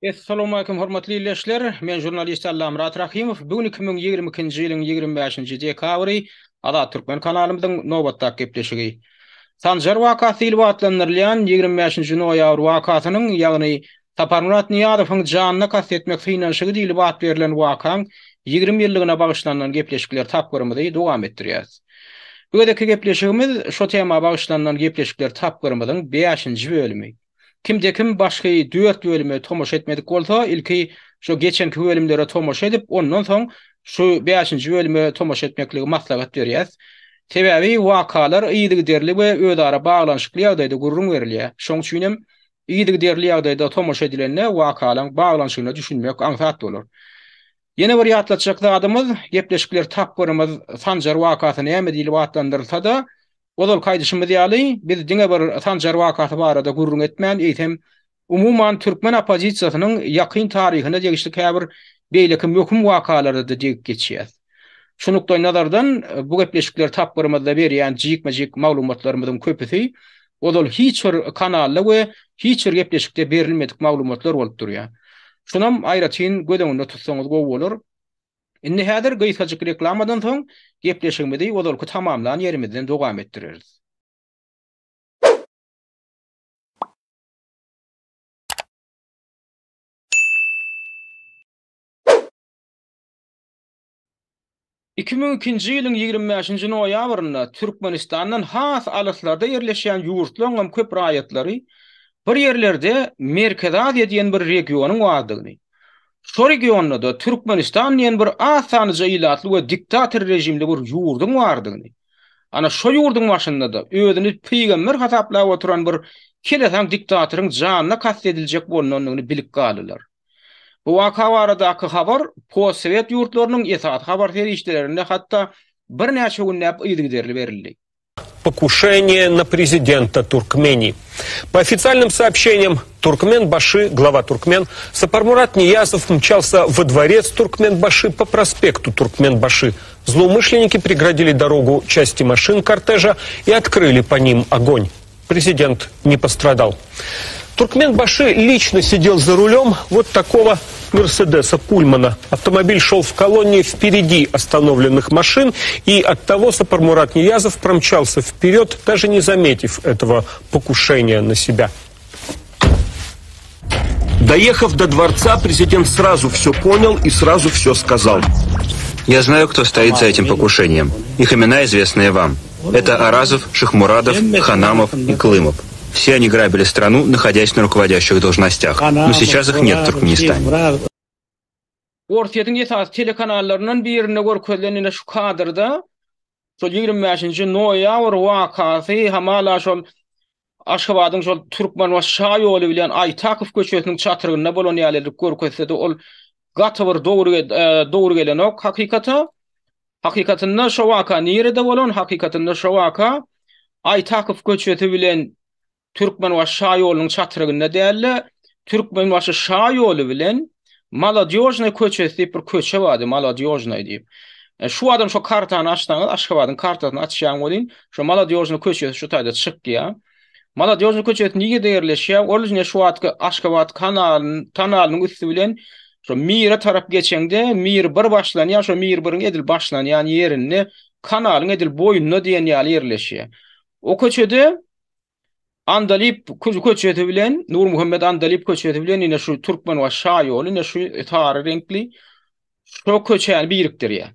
Essalowmalikim hormatly ildeşler! Men žurnalist Allamyrat Rahymow. Bu gün 2022-nji ýylyň 25-nji dekabry Azat Türkmen kanalymyzyň nobatdaky gepleşigi. Sanjar wakasy diýlip atlandyrylýan 25-nji noýabr wakasynyň, ýagny Saparmyrat Nyýazowyň janyna kast etmek synanyşygy diýlip at berlen wakaň 20 ýyllygyna bagyşlanylan gepleşikler tapgyrymyzy dowam etdirýäris. Bu gezekki gepleşigimiz şo tema bagyşlanylan gepleşikler tapgyrymyzyň bäşinji bölümi. Kimde-kim başky dört bölüme tomaşa etmedik bolsa, ilki şo geçenki bölümlere tomaşa edip, ondan soň şu bäşinji bölüme tomaşa etmekligi maslahat berýäs. Sebäbi wakalar yzygiderli we özara baglanyşykly ýagdaýda gürrüň berilýär. Şoň üçin hem yzygiderli ýagdaýda tomaşa edilende wakalaň baglanyşygyna düşünmek aňsat bolar. Ýene bir ýatlatjak zadymyz, gepleşikler tapgyrymyz Sanjar wakasy näme diýlip atlandyrylsa-da, Ozalky aýdyşymyz ýaly, biz diňe bir Sanjar wakasy barada gürrüň etmän, eýsem, umuman, türkmen oppozisiýasynyň ýakyn taryhyna degişli käbir beýleki möhüm wakalara-da degip geçýäs. Şu nukdaýnazardan, bu gepleşikler tapgyrymyzda berýän jikme-jik maglumatlarymyzyň köpüsi ozal hiç bir kanalda we hiç bir gepleşikde berilmedik maglumatlar bolup durýar. Şunam aýratyn göz öňünde tutsaňyz gowy bolar. Indi häzir gysgajyk reklamadan soň gepleşigimizi ozalky tamamlan ýerimizden dowam etdireris. 2002-nji ýylyň 25-nji noýabrynda Türkmenistandan has alyslarda ýerleşýän ýurtlaryňam köp raýatlary bir ýerlerde Merkezi Aziýa diýen bir regionyň bardygyny, Şo regionda-da Türkmenistan diýen bir az sanlyja ilatly we diktator režimli bir ýurduň bardygyny, ana şo ýurduň başynda-da özüni pygamber hasaplap oturan bir kelesaň diktatoryň janyna kast ediljek bolnandygyny bilip galdylar. Bu waka baradaky habar postsowet ýurtlarynyň esasy habar serişdelerinde hatda birnäçe günläp yzygiderli berildi. Покушение на президента Туркмении. По официальным сообщениям, Туркменбаши, глава Туркмен, Сапармурат Ниязов мчался во дворец Туркменбаши по проспекту Туркменбаши. Злоумышленники преградили дорогу части машин кортежа и открыли по ним огонь. Президент не пострадал. Туркменбаши лично сидел за рулем вот такого Мерседеса Пульмана. Автомобиль шел в колонне впереди остановленных машин, и оттого Сапармурат Ниязов промчался вперед, даже не заметив этого покушения на себя. Доехав до дворца, президент сразу все понял и сразу все сказал. Я знаю, кто стоит за этим покушением. Их имена известны вам. Это Аразов, Шахмурадов, Ханамов и Клымов. Все они грабили страну, находясь на руководящих должностях. Но сейчас их нет в Туркменистане. Orsýetiň esasy telekanallaryndan birinde görkezilen ine şu kadrda şol 25-nji noýabr wakasy hamala şol Aşgabadyň şol Türkmenbaşy şa ýoly bilen Aýtakow köçesiniň çatrygynda bolan ýaly edip görkezse-de ol gaty bir dogry dogry gelenok hakykata. Hakykatynda şo waka nirede bolan? Hakykatynda şo waka Aýtakow köçesi bilen Türkmenbaşy şa ýolunyň çatrygynda däl-de, Türkmenbaşy şa ýoly bilen Molodýožnaý köçesi diýip bir köçe bardy, Molodýožnaý diýip. E, şu adam şo kartany açsaňyz, Aşgabadyň kartasyny açýaň welin, şo Molodýožnaý köçesi şu taýda çykýar. Molodýožnaý köçesi nirede ýerleşýär? Ol ine şu wagtky Aşgabat kanalynyň kanalynyň üsti bilen şo Mire tarap geçeňde, Mir 1 başlanýar, şo Mir 1-iň edil başlanýan ýerinde, kanalyň edil boýunda diýen ýaly ýerleşýär. O köçede Andalyp köçesi bilen, Nurmuhammet Andalyp köçesi bilen ine şu Türkmenbaşy şa ýoly, ine şu sary reňkli şo köçäni birikdirýär.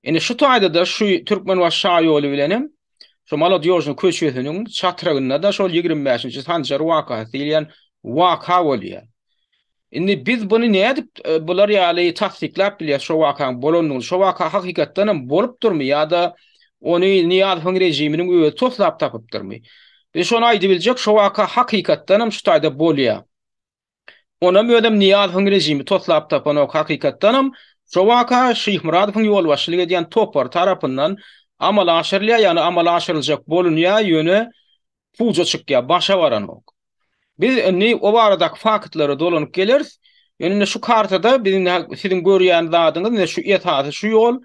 Ine şu taýda-da şu Türkmenbaşy şa ýoly bilen hem şu Molodýožnyý köçesiniň çatrygynda-da şol 25-nji Sanjar wakasy diýilýän waka bolýar. Indi biz buny nädip e, bular ýaly tassyklap bilýäris şo wakanyň bolandygyny? Şo waka hakykatdan hem bolupdyrmy ýa-da ony Nyýazowyň režiminiň özi toslap tapypdyrmy? Biz şony aýdybiljek, şo waka hakykatdan hem şu taýda bolýar. Onam özem Nyýazowyň režimi toslap tapanok, hakykatdan hem şo waka Şyhmyradowyň ýolbaşçylyk edýän topary tarapyndan amala aşyrylýar, ýagny amala aşyryljak bolunýar, ýöne puja çykýar, başa baranok. Biz indi o baradaky faktlara dolanyp geleris. Ýöne indi şu kartada biz indi siziň görýän zadyňyz indi şu esasy şu ýol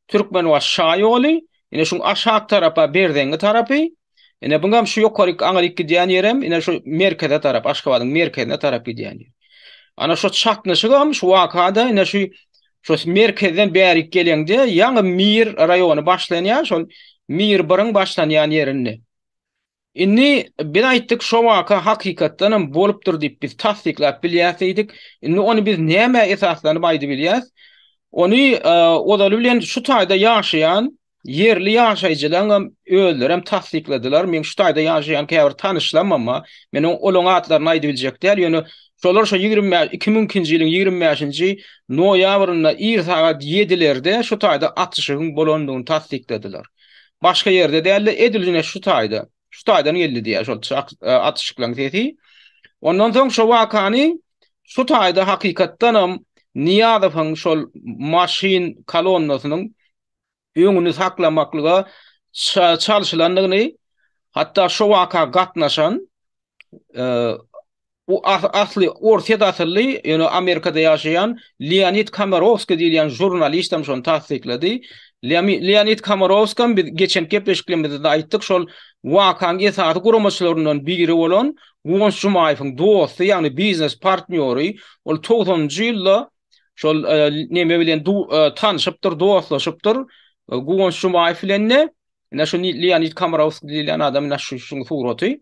Türkmenbaşy şa ýoly, ine şuň aşak tarapa Berzeňňi tarapy, ine buňam şu ýokaryk aňryk gidýän ýerem ine şu merkeze tarap, Aşgabadyň merkezine tarap gidýän ýer. Ana şo çaknyşygam şu wakada ine şu şo merkezden bärik geleňde ýaňy Mir raýony başlanýar, şol Mir biriň başlanýan ýerinde. Indi biz aýtdyk şo waka hakykatdanam bolupdyr diýip biz tassyklap bilýäs diýdik. Indi ony biz nämä esaslanyp aýdybilýäs? Ony ozaly bilen şu taýda ýaşaýan Ýerli ýaşaýjylaňam özlerem tassykladylar, meň şu taýda ýaşaýan käbir tanyşlamam bar, men olaň atlaryny aýdybiljek däl, ýöne şolar şo 25, 2002-nji ýylyň 25-nji noýabrynda ir sagat ýedilerde şu taýda atyşygyň bolandygyny tassykladylar. Başga ýerde däl-de, edil ine şu taýda, şu taýdan geldi diýýär şol atyşyklaň sesi. Ondan soň şo wakany şu taýda hakykatdanam Nyýazowyň şol maşyn kolonnasynyň öňüni saklamaklyga çalşylandygyny, hatda şo waka gatnaşan bu asly orsýet asylly, ýöne Amerikada ýaşaýan Leonid Komarowskiý diýilýän žurnalist hem şony tassyklady. Leonid Komarowskem biz geçen gepleşiklerimizde-de aýtdyk, şol wakaň esasy guramaçylaryndan biri bolan Guwanç Jumaýewiň dosty, ýagny biznes partnýory, ol togsanynjy ýylda Şol neme bilen tanşypdyr, dostlaşypdyr. Guwanç Jumaýew bilen-de, ine şu Leonid Komarowskiý diýilýän adam ine şu şuň suraty.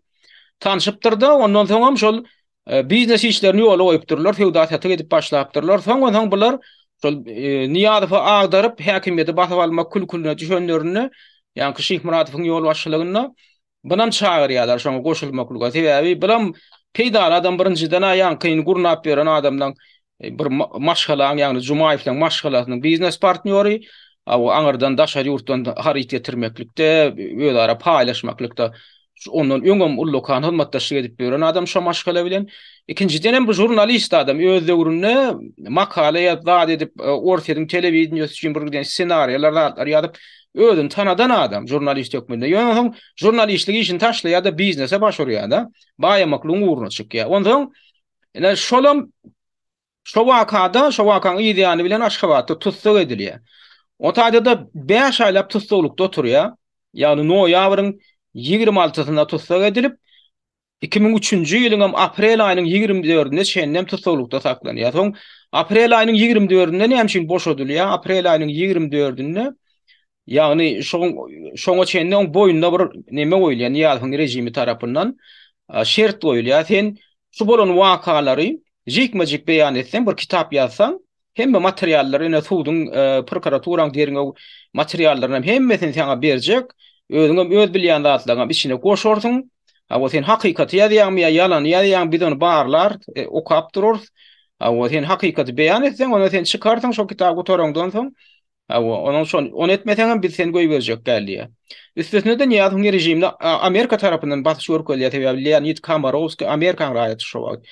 Tanşypdyr-da, ondan soňam şol biznes işlerini ýola goýupdyrlar, söwda-satyk edip başlapdyrlar. Soň onsoň bular şol Nyýazowy agdaryp, häkimiýeti basyp almak kül-külüne düşenlerinde, ýaňky Şyhmyradowyň ýolbaşçylygynda Bunam çagyrýarlar şoňa goşulmaklyga. Sebäbi bulam peýdaly adam birinjiden-ä ýaňkyny gurnap ýören adamlaň bir maşgalaň ýagny Jumaýewleň maşgalasynyň biznes partnýory, a o aňyrdan daşary ýurtdan haryt getirmeklikde, özara paýlaşmaklykda ondan öňem ullakan hyzmatdaşlyk edip ýören adam şo maşgala bilen. Ikinjidenem bu žurnalist adam öz döwründe makala ýazyp zat edip Orsýetiň telewideniýesi üçin bir giden ssenariýalar zatlar ýazyp Özüni tanadan adam žurnalist hökmünde. Ýöne soň žurnalistlik işini taşlaýar-da biznese baş urýar-da. Baýamaklygyň ugruna çykýar. Onsoň ine şolam şo wakada, şo wakaň yz ýany bilen Aşgabatda tussag edilýär. O taýda-da 5 aýlap tussaglykda oturýar. Ýagny noýabryň 26-synda tussag edilip, 2003-nji ýylyňam aprel aýynyň 24-ine çenlem tussaglykda saklanýar. Soň aprel aýynyň 24-inde näme üçin boşadylýar? Aprel aýynyň 24-inde ýagny şoň şoňa çenli oň boýnuna bir neme goýulýar Nyýazowyň režimi tarapyndan şert goýulýar. Sen şu bolan wakalary jikme-jik beýan etseň, bir kitap ýazsaň, Hemme materiallary ine suduň, prokuraturaň derňew materiallaryny hem hemmesini saňa berjek. Özüňem öz bilýän zatlaryňam içine goşarsyň. Hawa sen hakykaty ýazýaňmy ýa ýalany ýazýaň biz ony barlar, okap durarys. Hawa sen hakykaty beýan etseň onda sen çykarsyň şo kitaby gutaraňdan soň. Hawa, onuň şon, ony etmeseňem biz seni goýberjek däl diýýär. Üstesine-de Nyýazowyň režimine Amerika tarapyndan basyş görkezilýär, sebäbi Leonid Komarowskiý Amerikanyň raýaty şo wagt.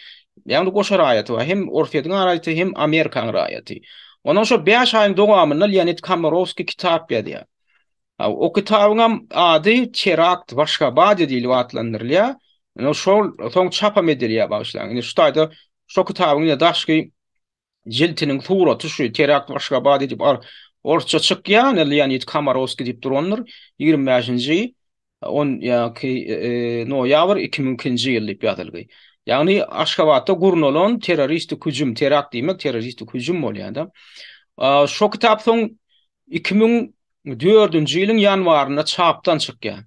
Ýagny goşa raýaty bar, hem Orsýetiň raýaty, hem Amerikanyň raýaty. Onuň şo bäş aýyň dowamynda Leonid Komarowskiý kitap ýazýar. O kitabyňam ady Terakt w Aşgabade diýlip atlandyrylýar. Ine şol soň çapam edilýär bagyşlaň. Ine şu taýda şo kitabyň ine daşky Jiltiniň suraty şu terakt w Aşgabade diýip orsça çykýar, ine Leonid Komarowskiý diýip durandyr. 25-nji on ýa-ki noýabr 2002-nji ýyl diýip ýazylgy. Ýagny Aşgabatda gurnalan terroristik hüjüm, terakt diýmek terroristik hüjüm bolýar-da. Şo kitap soň 2004-nji ýylyň ýanwarynda çapdan çykýar.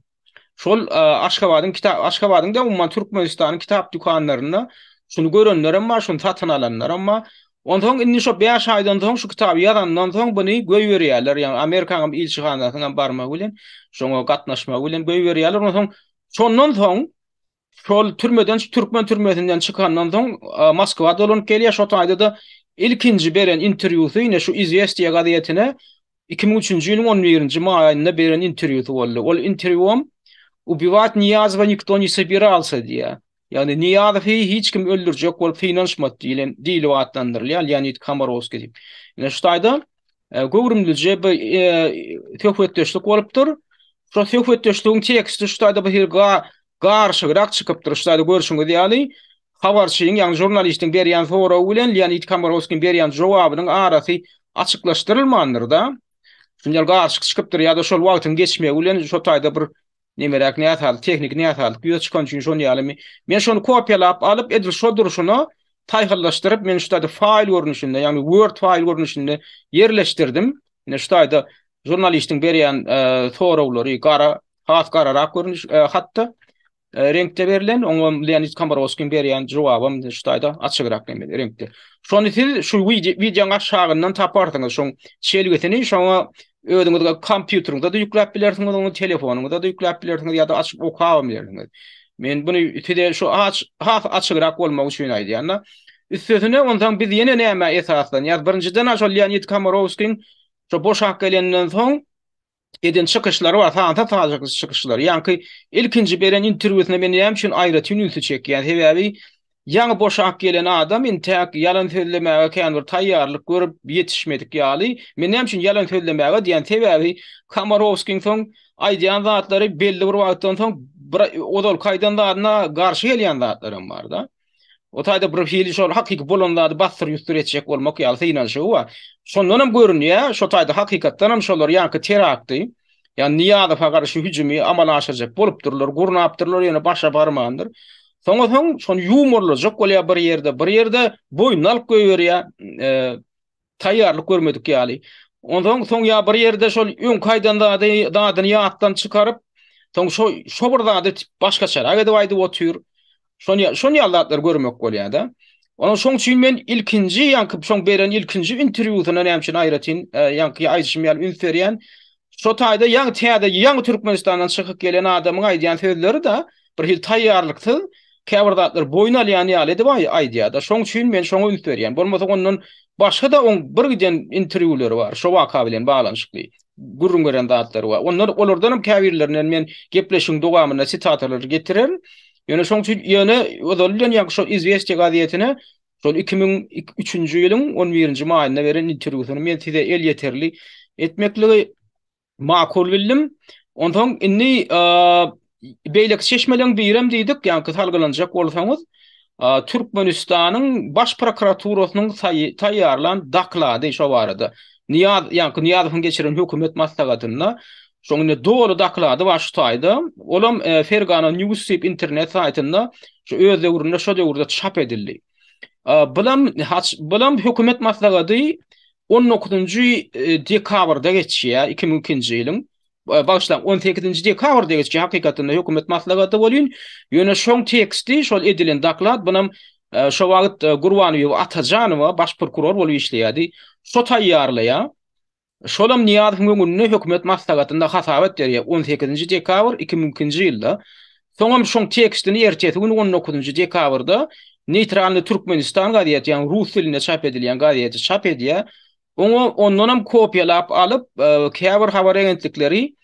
Şol Aşgabadyň kitap Aşgabadyň da umuman Türkmenistanyň kitap dükanlarynda şuny görenlerem bar, şuny satyn alanlaram bar. Onsoň indi şo 5 aýdan soň şu kitaby ýazandan soň buny goýberýärler. Ýagny Amerikanyň ilçihanasynyň hem barmagy bilen, şoňa gatnaşmagy bilen goýberýärler. Onsoň şondan soň Şol türmeden türkmen türmesinden çykandan soň Moskwa dolanyp gelýär. Şo taýda-da ilkinji beren interwýusy ine şu Izwestiýa gazetine 2003-nji ýylyň 11-nji maý aýynda beren interwýusy boldy. Ol interwýuam Ubiwat Niýazowa nikto ne sobiralsa diýýär. Ýagny Niýazowy hiç kim öldürjek bolup synanyşmady diýlen diýlip atlandyrylýar Leonid Komarowskiý diýip. Ine şu taýda göwrümlije bir söhbetdeşlik bolupdyr. Şo söhbetdeşligiň teksti şu taýda bir hili garyşygrak çykypdyr. Şu taýda görşüňiz ýaly, habarçynyň, ýagny žurnalistiň berýän soragy bilen Leonid Komarowskiniň berýän jogabynyň arasy açyklaşdyrylmandyr-da. Şuny ýaly garyşyk çykypdyr ýa-da şol wagtyň geçmegi bilen şo taýda bir nemeräk näsazlyk, tehniki näsazlyk ýüze çykany üçin şony ýalymy. Men şony kopiýalap alyp, edil şo durşuna. Taýharlaşdyryp men şu taýda faýl görnüşinde, ýagny Word faýl görnüşinde ýerleşdirdim. Ine şu taýda žurnalistiň berýän soraglary gara, has gararak görnüş hatda reňkde berlen, oňa Leonid Komorowskiň berýän jogabam şu taýda açygrak reňkde. Şony siz şu wideoň aşagyndan taparsyňyz, şoň çelgisini şoňa özüňiz kompýuteriňize-de ýükläp bilersiňiz, ony telefonyňyza-da ýükläp bilersiňiz ýa-da açyp okabam bilersiňiz. Men buny size şu has açygrak bolmagy üçin aýdýan-da. Üstesine onsoň biz ýene nämä esaslanýarys? Birinjiden-ä şol Leonid Komorowskiň şo boşap gelenden soň eden çykyşlary bar, sansyz-sajaksyz çykyşlary. Ýaňky ilkinji beren interwýusynda men näme üçin aýratyn ünsi çekýän? Sebäbi ýaňy boşap gelen adam intäk ýalan sözlemäge kän bir taýýarlyk görüp ýetişmedik ýaly. Men näme üçin ýalan sözlemäge diýýän? Sebäbi Komorowskiň soň aýdýan zatlary belli bir wagtdan soň bir ozalky aýdan zadyna garşy gelýän zatlaram bar-da. O taýda bir hili şol hakyky bolan zady bassyr-ýusdur etjek bolmak ýaly synanyşygy bar. Şondan hem görünýär, şo taýda hakykatdan hem şolar ýaňky terakty, ýagny Nyýazowa garşy hüjümi amala aşyrjak bolupdyrlar, gurnapdyrlar, ýöne başa barmandyr. Soňa soň şony ýuwmarlajak bolýar bir ýerde, bir ýerde boýnuna alyp goýberýär. Taýýarlyk görmedik ýaly. Onsoň soň ýa bir ýerde şol öňki aýdan zady, zadyny ýatdan çykaryp, soň şo şo bir zady başgaçarak edip aýdyp otyr. Şony şony ýaly zatlary görmek bolýar-da. Onuň şoň üçin men ilkinji ýaňky şoň beren ilkinji interwýusyna näme üçin aýratyn e, ýaňky aýdyşym ýaly üns berýän. Şo taýda ýaňy täze ýaňy Türkmenistandan çykyp gelen adamyň aýdýan sözleri-de bir hili taýýarlyksyz käbir zatlary boýun alýan ýaly edip aýdýar-da. Şoň üçin men şoňa üns berýän. Bolmasa ondan başga-da oň bir giden interwýulary bar, şo waka bilen baglanyşykly gürrüň beren zatlary bar. Ondan olardan hem käbirlerinden men gepleşigiň dowamynda sitatalary getirerin. Ýöne şoň üçin ýöne ozaly bilen ýaňky şol Izwestiýa gazetine şol 2003-nji ýylyň 11-nji maýynda beren interwýusyny men size elýeterli etmekligi Makul bildim. Onsoň indi beýleki çeşmeleriň birem diýdik, ýaňky salgylanjak bolsaňyz, Türkmenistanyň Baş prokuraturasynyň taýýarlan doklady şo barada. Nyýaz, ýaňky Nyýazowyň geçiren hökümet maslahatynda şoň indi doly doklady bar şu taýda. Olam Fergana News diýip internet saýtynda şu öz döwründe şo döwürde çap edildi. Bulam bulam hökümet maslahady 19-njy dekabrda geçýär 2002-nji ýylyň. Bagyşlaň, 18-nji dekabrda geçýär hakykatynda hökümet maslahaty welin, ýöne şoň teksti, şol edilen doklad bunam şo wagt Gurbanbibi Atajanowa baş prokuror bolup işleýärdi. Şo taýýarlaýar. Şolam Nyýazowyň öňünde hökümet maslahatynda hasabat berýär 18-nji dekabr 2002-nji ýylda. Soňam şoň tekstini ertesi gün 19-njy dekabrda Neýtralnyý Türkmenistan gazeti, ýagny rus dilinde çap edilýän gazeti çap edýär. Oňa ondanam kopiýalap alyp, käbir habar agentlikleri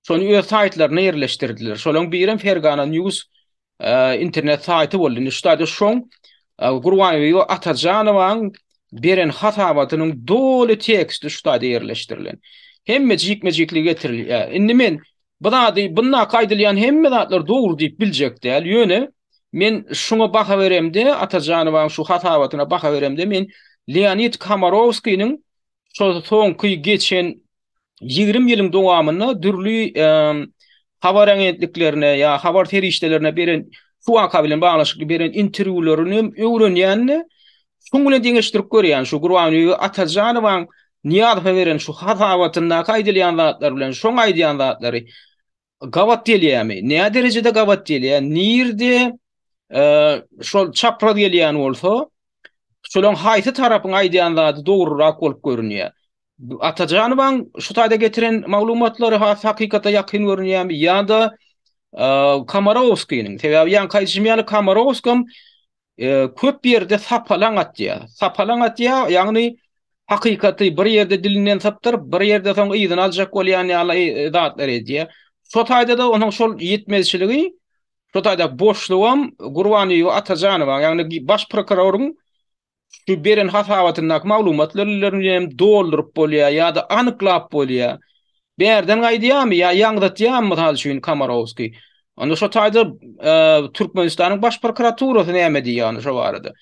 şony öz saýtlaryna ýerleşdirdiler. Şolaryň birem Fergana News internet saýty boldy. Indi şu taýda şoň Gurbanbibi Atajanowaň beren hasabatynyň doly teksti şu taýda ýerleşdirilen. Hemme jikme-jikligi getirilýär. Indi men bu zady, bundaky aýdylýan hemme zatlar dogry diýip biljek däl. Ýöne men şuňa baha beremde, Atajanowaň şu hasabatyna baha beremde men Leonid Komarowskiniň şol soňky geçen 20 ýylyň dowamynda dürli habar agentliklerine ýa habar serişdelerine beren şu waka bilen baglanyşykly beren interwýularyny hem öwrenýän-de, şuň bilen deňeşdirip görýän, şu Gurbanbibi Atajanowaň Nyýazowa beren şu hasabatyndaky aýdylýan zatlar bilen şoň aýdýan zatlary gabat gelýärmi? Nä derejede gabat gelýär? Nirde şol çapraz gelýän bolsa, şolaň haýsy tarapyň aýdýan zady dogrurak bolup görünýär? Atajanowaň şu taýda getiren maglumatlary has hakykata ýakyn görünýärmi ýa-da Komarowskiniň? Sebäbi ýaňky aýdyşym ýaly Komarowskam köp ýerde sapalaň atýar. Sapalaň atýar, ýagny hakykaty bir ýerde dilinden sypdyryp, bir ýerde soň yzyny aljak bolýan ýaly zatlar edýär. Şo taýda-da onuň şol ýetmezçiligi, şo taýda boşlugam Gurbanbibi Atajanowa, ýagny baş prokuroryň şu beren hasabatyndaky maglumatlar bilen hem dolduryp bolýar ýa-da anyklap bolýar. Bärden gaýdýarmy ýa ýaňzatýarmy mysal üçin Komarowskiý? Onda şo taýda Türkmenistanyň Baş prokuraturasy näme diýýär onda şo barada?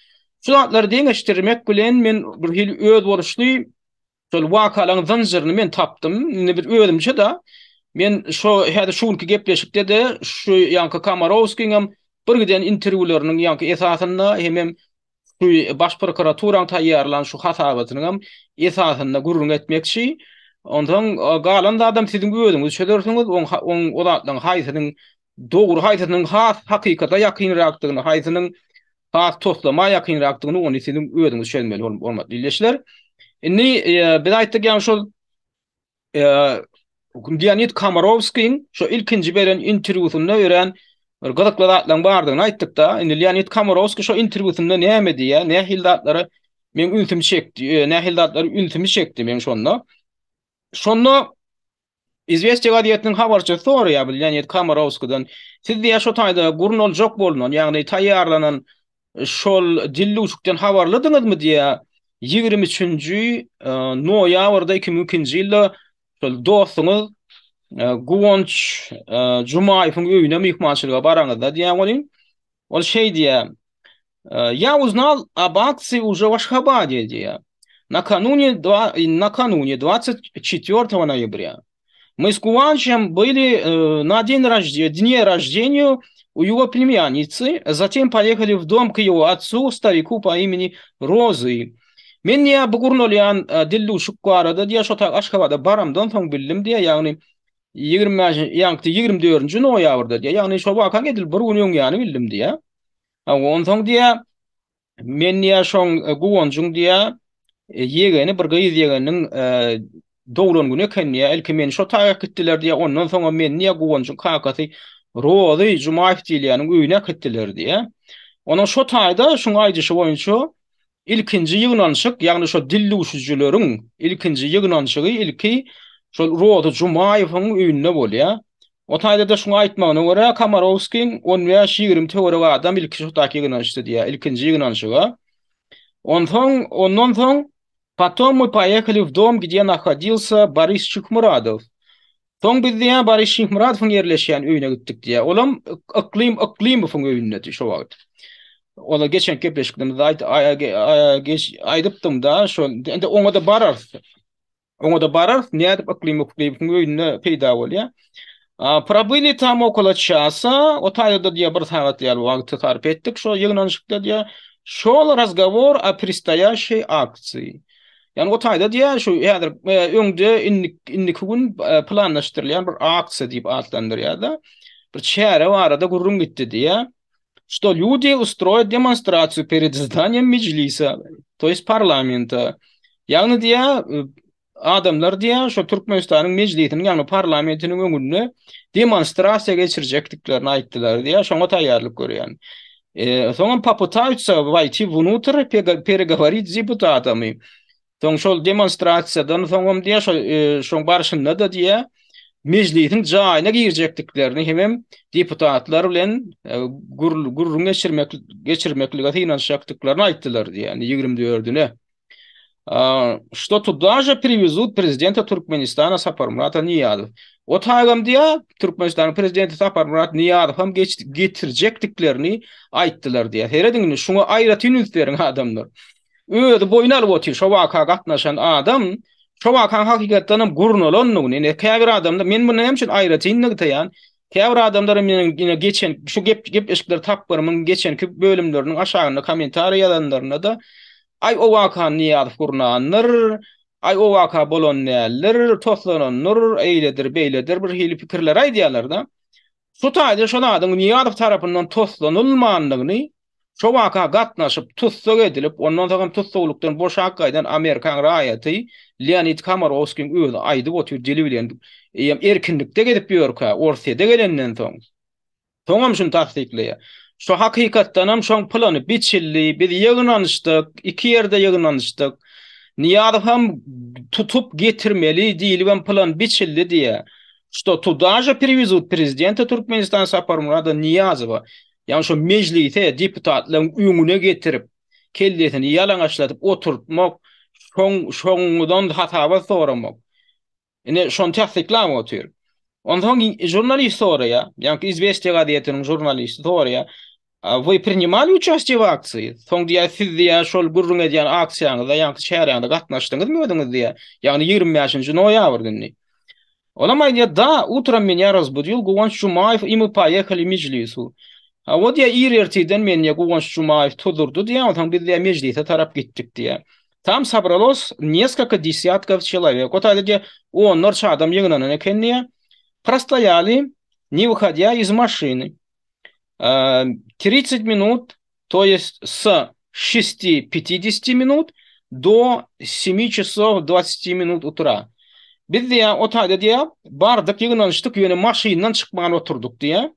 Şu zatlary deňeşdirmek bilen men bir hili özboluşly şol wakalaryň zynjyryny men tapdym. Indi bir özümçe-de men şo häzir şu günki gepleşikde-de şu ýaňky Komarowskiňem bir giden interwýularynyň ýaňky esasynda hemem. Şu baş prokuraturanyň taýýarlan şu hasabatynyňam esasynda gürrüň etmekçi. Onsoň galan zadam siziň özüňiz çözersiňiz, oň oň o zatlaryň haýsynyň dogry, haýsynyň has hakykata ýakynrakdygyny, haýsynyň has toslama ýakynrakdygyny ony siziň özüňiz çözmeli hormatly ildeşler. Indi biz aýtdyk ýaňy şol Leonid Komarowskiň şu ilkinji beren interwýusynda örän bir gyzykly zatlaryň bardygyny aýtdyk-da. Indi Leonid Komarowskiý şu interwýusynda näme diýýär, nähili zatlara meň ünsümi çekdi, e, nähili zatlar ünsümi çekdi meň şonda. Şonda Izwestiýa gazetiniň habarçysy soraýar bu Leonid Komarowskiden, siz diýýär şo taýda gurnaljak bolnan, ýagny taýýarlanan Şol dildüwşükden habarlydyňyzmy diýýär. 23-nji noýabrda 2002-nji ýylda şol dostuňyz Guwanç Jumaýewiň öýüne myhmançylyga baraňyzda diýýär welin, ol şeý diýýär, Ýa uznal ob aktsiýi uje w Aşhabade diýýär. Nakanune nakanune 24 noýabrýa. Мы с Куванчем были э, на день рождения, дне рождения у его племянницы, затем поехали в дом к его отцу, старику по имени Розы. Men diýä bu gurnalýan e, dildüwşük barada diýä şo tak Aşgabada baramdan soň bildim diýä, ýagny 25 ýaňky 24-nji noýabrda diýä, ýagny şo wakaň edil bir gün öň ýany bildim diýä. Onsoň diýä Men diýýär şoň Guwanjyň diýýär ýegeni bir gyz ýegeniniň doglan güni eken diýýär. Ilki meni şo taýa äkitdiler diýýär. Ondan soňam meni diýýär Guwanjyň kakasy Rozy Jumaýew diýilýäniň öýüne äkitdiler diýýär. Onuň şo taýda şuň aýdyşy boýunça ilkinji ýygnanyşyk, ýagny şo dildüwşüjileriň ilkinji ýygnanyşygy ilki şol Rozy Jumaýewiň öýünde bolýar. O taýda-da şuň aýtmagyna görä, Komarowskiň on bäş-ýigrimi töweregi adam ilki şotaky ýygnanyşdy diýýär, ilkinji ýygnanyşyga. Onsoň, ondan soň, Potom my poýehali w dom, gde nahodilsa Boris Şyhmyradow. Soň biz diýýär, Boris Şyhmyradowyň ýerleşýän öýüne gitdik diýýär. Olam Yklym Yklymowyň öýündedi şo wagt. Ola geçen gepleşiklerimizde aýt, aýdypdym-da, şol, indi oňa-da bararys. Oňa-da bararys, nädip Yklym Yklymowyň öýünde peýda bolýar. Probyli tam okolo çasa, o taýda diýýär bir sagat ýaly wagty sarp etdik şo ýygnanyşykda diýýär. Şol razgowor o predstoýaşeý aksiýi. Ýagny o taýda diýýär şu häzir öňde indiki gün planlaşdyrylýan bir aksiýa diýip atlandyrýar-da. Bir çäre barada gürrüň gitdi diýýär. Что люди устроят demonstrasiýu pered zdaniem Mejlisa, to ýest parlamenta. Ýagny diýýär, adamlar diýýär, şo Türkmenistanyň Mejlisiniň, ýagny parlamentiniň öňünde demonstrasiýa geçirjekdiklerini aýtdylar diýýär, şoňa taýýarlyk görýän. Soňam popytaýutsa waýti wnutr peregoworit z deputatami. Soň şol demonstrasiýadan soňam diýýär, şo şoň barşynda-da diýýär, mejlisiň jaýyna girjekdiklerini hemem deputatlar bilen gürrüň geçirmek geçirmeklige synanyşjakdyklaryny aýtdylar diýýär, indi 24-üne. Что туда же привезут prezidenta Türkmenistana Saparmurata Nyýazow. O taýgam diýýär, Türkmenistanyň prezidenti Saparmyrat Nyýazow hem getirjekdiklerini aýtdylar diýýär. Serediň indi şuňa aýratyn üns beriň adamlar. Özi boýun alyp otyr şo waka gatnaşan adam şo wakaň hakykatdan hem gurnalandygyny ine käbir adamlar men muny näme üçin aýratyn nygtaýan käbir adamlar meniň ine geçen şu gep gepleşikler tapgyrymyň geçenki bölümleriniň aşagynda kommentariý ýazanlarynda-da aý o wakany Nyýazow gurnandyr aý o waka bolan däldir toslanandyr eýledir beýledir bir hili pikirleri aýdýarlar-da şu taýda şol zadyň Nyýazow tarapyndan toslanylmandygyny Şo waka gatnaşyp, tussag edilip, ondan soň hem tussaglykdan boşap gaýdan amerikan raýaty Leonid Komarowskiň özi aýdyp otyr dili bilen, eýýäm erkinlikde gezip ýörkä, Orsýede gelenden soň. Soňam şuny tassyklaýar. Şo hakykatdanam şoň plany biçildi, biz ýygnanyşdyk, iki ýerde ýygnanyşdyk. Nyýazowam tutup getirmeli diýlibem plan biçildi diýýär. Şto tuda že priwezut prezidenta Türkmenistana Saparmurada Nyýazowa. Ýagny şo mejlise deputatlaryň öňüne getirip, kellesini ýalaňaçladyp oturtmak, şoň şoňdan hasabat soramak. Ine şony tassyklap otyr. Onsoň žurnalist soraýar, ýagny Izwestiýa gazetiniň žurnalisti soraýar, Вы принимали участие в akции? Soň diýýär, siz diýýär, şol gürrüň edýän aksiýaňyzda, ýagny çäräňizde gatnaşdyňyzmy özüňiz diýýär. Ýagny 25-nji noýabr güni. Olam aýdýar, Da, utrom menýa razbudil Guwanç Jumaýew i my poýehali Mejlisu. Hawa diýýär, ir ertirden meni diýýär, Guwanç Jumaýew tuzdurdy diýýär, onsoň biz diýýär, mejlise tarap gitdik diýýär. Tam sobralos neskoko desýatkow çelowek. O taýda diýýär, onlarça adam ýygnanan eken diýýär. Prostoýali, ne wyhodýa iz maşyny. Tridset minut, to ýest s şesti pýatideseti minut do semi çasow dwatseti minut utra. Biz diýýär, o taýda diýýär, bardyk, ýygnanyşdyk, ýöne maşyndan çykman oturdyk diýýär.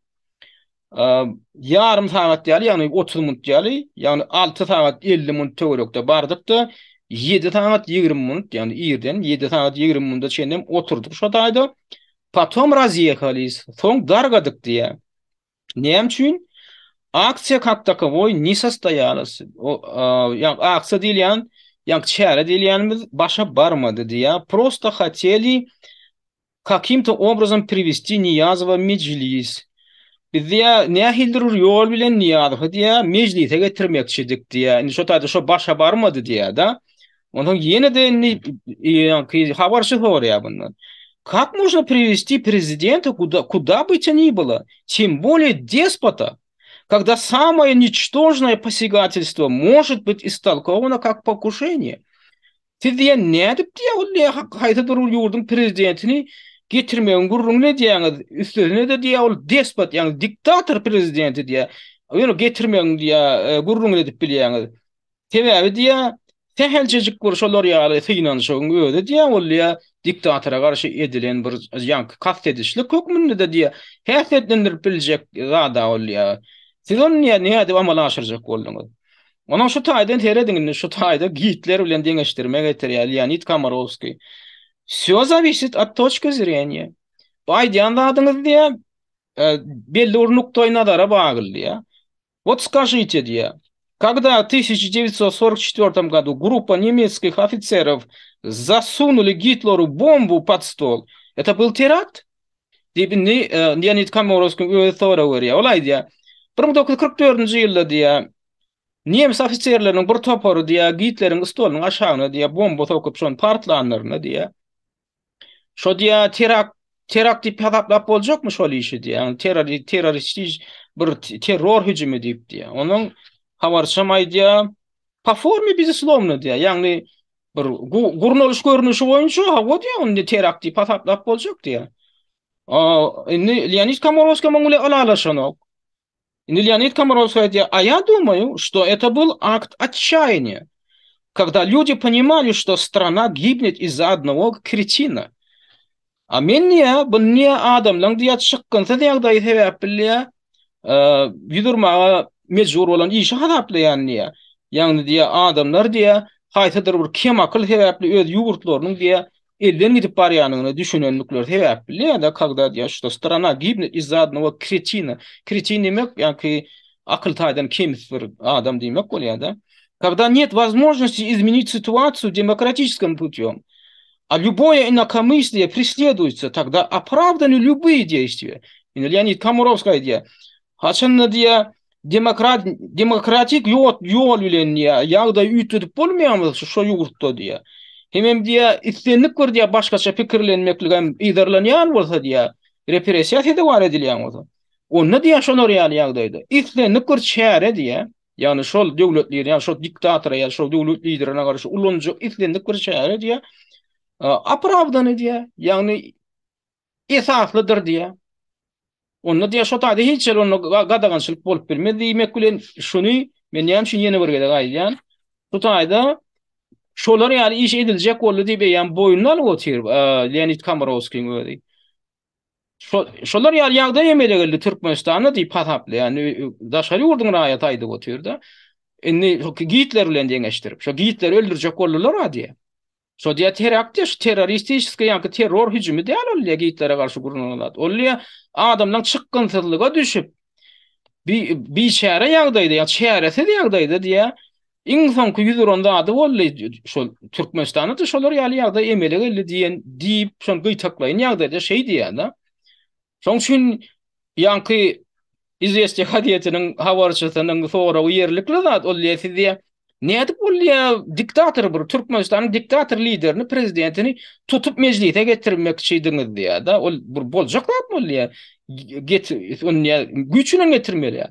Ýarym sagat ýaly, ýagny 30 minut ýaly, ýagny 6 sagat 50 minut töwerekde bardyk-da, 7 sagat 20 minut, ýagny irden 7 sagat 20 minuta çenlem oturdyk şo taýda. Potom razýehalis, soň dargadyk diýýär. Näme üçin? Aksiýa kak takowoý ne sostoýalas. Ýagny aksiýa diýilýän, ýagny çäre diýilýänimiz başa barmady diýýär. Prosto hoteli Kakim-to obrazom priwesti Niýazowa mejlis. Biz diýýä, nähilidir bir ýol bilen Niýazowy diýýä, mejlise getirmekçidik diýýä. Indi şo taýda şo başa barmady diýýä-de. Onsoň ýene-de indi ýaňky habarçy soraýar bundan. Kak možno priwesti prezidenta kuda, kuda by to ni bylo, tem bolее despota, когда самое ничтожное посягательство может быть истолковано как покушение? Siz diýen nädip diýýä ol diýýä haýsydyr bir ýurduň prezidentini getirmegiň gürrüňini edýäňiz, üstesine-de diýýä ol despot, ýagny diktator prezidenti diýýä. Ýöne getirmegiň diýýä gürrüňini edip bilýäňiz. Sebäbi diýýä sähelçejik bir şolar ýaly synanyşygyň özi diýýä ol diýýä diktatora garşy edilen bir ýaňky kast edişlik hökmünde-de diýýä häsiýetlendirip biljek zad-a ol diýýä. Siz ony diýýä nädip amala aşyrjak bolduňyz? Onuň şu taýdan serediň indi şu taýda Gitler bilen deňeşdirme getirýär Leonid Komorowskiý. Wsё zawisit ot toçki zreniýa. Bu aýdýan zadyňyz diýýär, e, belli bir nukdaý nazara bagly diýýär. Wot skažite diýýär. Когда в 1944 году группа немецких офицеров засунули Гитлеру бомбу под стол, это был теракт? Diýip indi Leonid Komorowskiň özi sorag berýär. Ol aýdýar, 1944-nji ýylda diýýär, nemes ofiserleriniň bir topary diýýär, Gitleriň stolunyň aşagyna diýýär, bomba sokup şony partlanlarynda diýýär. Şo diýýär, terakt terakt diýip hasaplap boljakmy şol işi diýýär. Ýagny terror terroristik bir terror hüjümi diýip diýýär. Onuň habarçam aýdýar, po forme bezuslovno diýýär. Ýagny Bir gurnalyş görnüşi boýunça hawa diýýär, indi terakt diýip hasaplap boljak diýýär. Indi Leonid Komorowskiý muň bilen ylalaşanok. Indi Leonid Komorowskiý aýdýar, a ýa думаю, что это был акт отчаяния, когда люди понимали, что страна гибнет из-за одного кретина. A men diýýär, bu niýe adamlaň diýýär çykgynsyz ýagdaýy sebäpli diýýär, ýüz urmaga mejbur bolan işi hasaplaýan diýýär. Ýagny diýýär, adamlar diýýär, haýsydyr bir kemakyl sebäpli öz ýurtlarynyň diýýär, elden gidip barýanyna düşünenlikleri sebäpli diýýär-de, когда diýýär, что страна gibnet iz-za odnogo kretina. Kretin diýmek, ýaňky akyl taýdan kemis bir adam diýmek bolýar-da. Когда нет возможности изменить ситуацию демократическим путем, A lýuboýe inakomysliýe preslедуется, togda opravdany lýubyýe deýstwiýe. Indi Leonid Komorowskiý aýdýar, haçanda diýýär, demokrat demokratik ýol ýol bilen diýýär, ýagdaýy üýtgedip bolmaýarmy şu şo ýurtda diýýär. Hemem diýýär, islendik bir diýýär başgaça pikirlenmeklik hem yzarlanýan bolsa diýýär, repressiýa sezewar edilýän bolsa. Onda diýýär şolar ýaly ýagdaýda islendik bir çäre diýýär, Ýagny şol döwlet lideri, ýagny şol diktatora ýa şol döwlet liderine garşy ulanyljak islendik bir çäre diýýär, opravdany diýýär, ýagny esaslydyr diýýär. Onda diýýär şo taýda hiç ýerde onda gadagançylyk bolup bilmez diýmek bilen şuny men näme üçin ýene bir gezek aýdýan, şu taýda şolar ýaly iş ediljek boldy diýip eýýäm boýnuna alyp otyr Leonid Komorowskiň özi. Şolar ýaly ýagdaý emele geldi Türkmenistanda diýip hasaplaýan daşary ýurduň raýaty aýdyp otyr-da. Indi Gitler bilen deňeşdirip, şo Gitleri öldürjek boldular-a diýýär. Şo diýýär terakt diýýär, şu terroristiçeskiý ýaňky terror hüjümi däl ol diýýär Gitlere garşy gurnalan zat. Ol diýýär adamlaryň çykgynsyzlyga düşüp, biçäre ýagdaýda, ýa çäresiz ýagdaýda diýýär, Iň soňky ýüz uran zady boldy, şol Türkmenistanda-da şolar ýaly ýagdaý emele geldi diýen diýip, şony gytaklaýyn ýagdaýda şeý diýýär-de. Şoň üçin ýaňky Izwestiýa gazetiniň habarçysynyň soragy ýerlikli zat, ol diýýär, siz diýýär, nädip ol diýýär, diktator bir Türkmenistanyň diktator liderini, prezidentini tutup mejlise getirmekçidiňiz diýýär-de. Ol bir boljak zatmy ol diýýär, ony diýýär, güýç bilen getirmeli.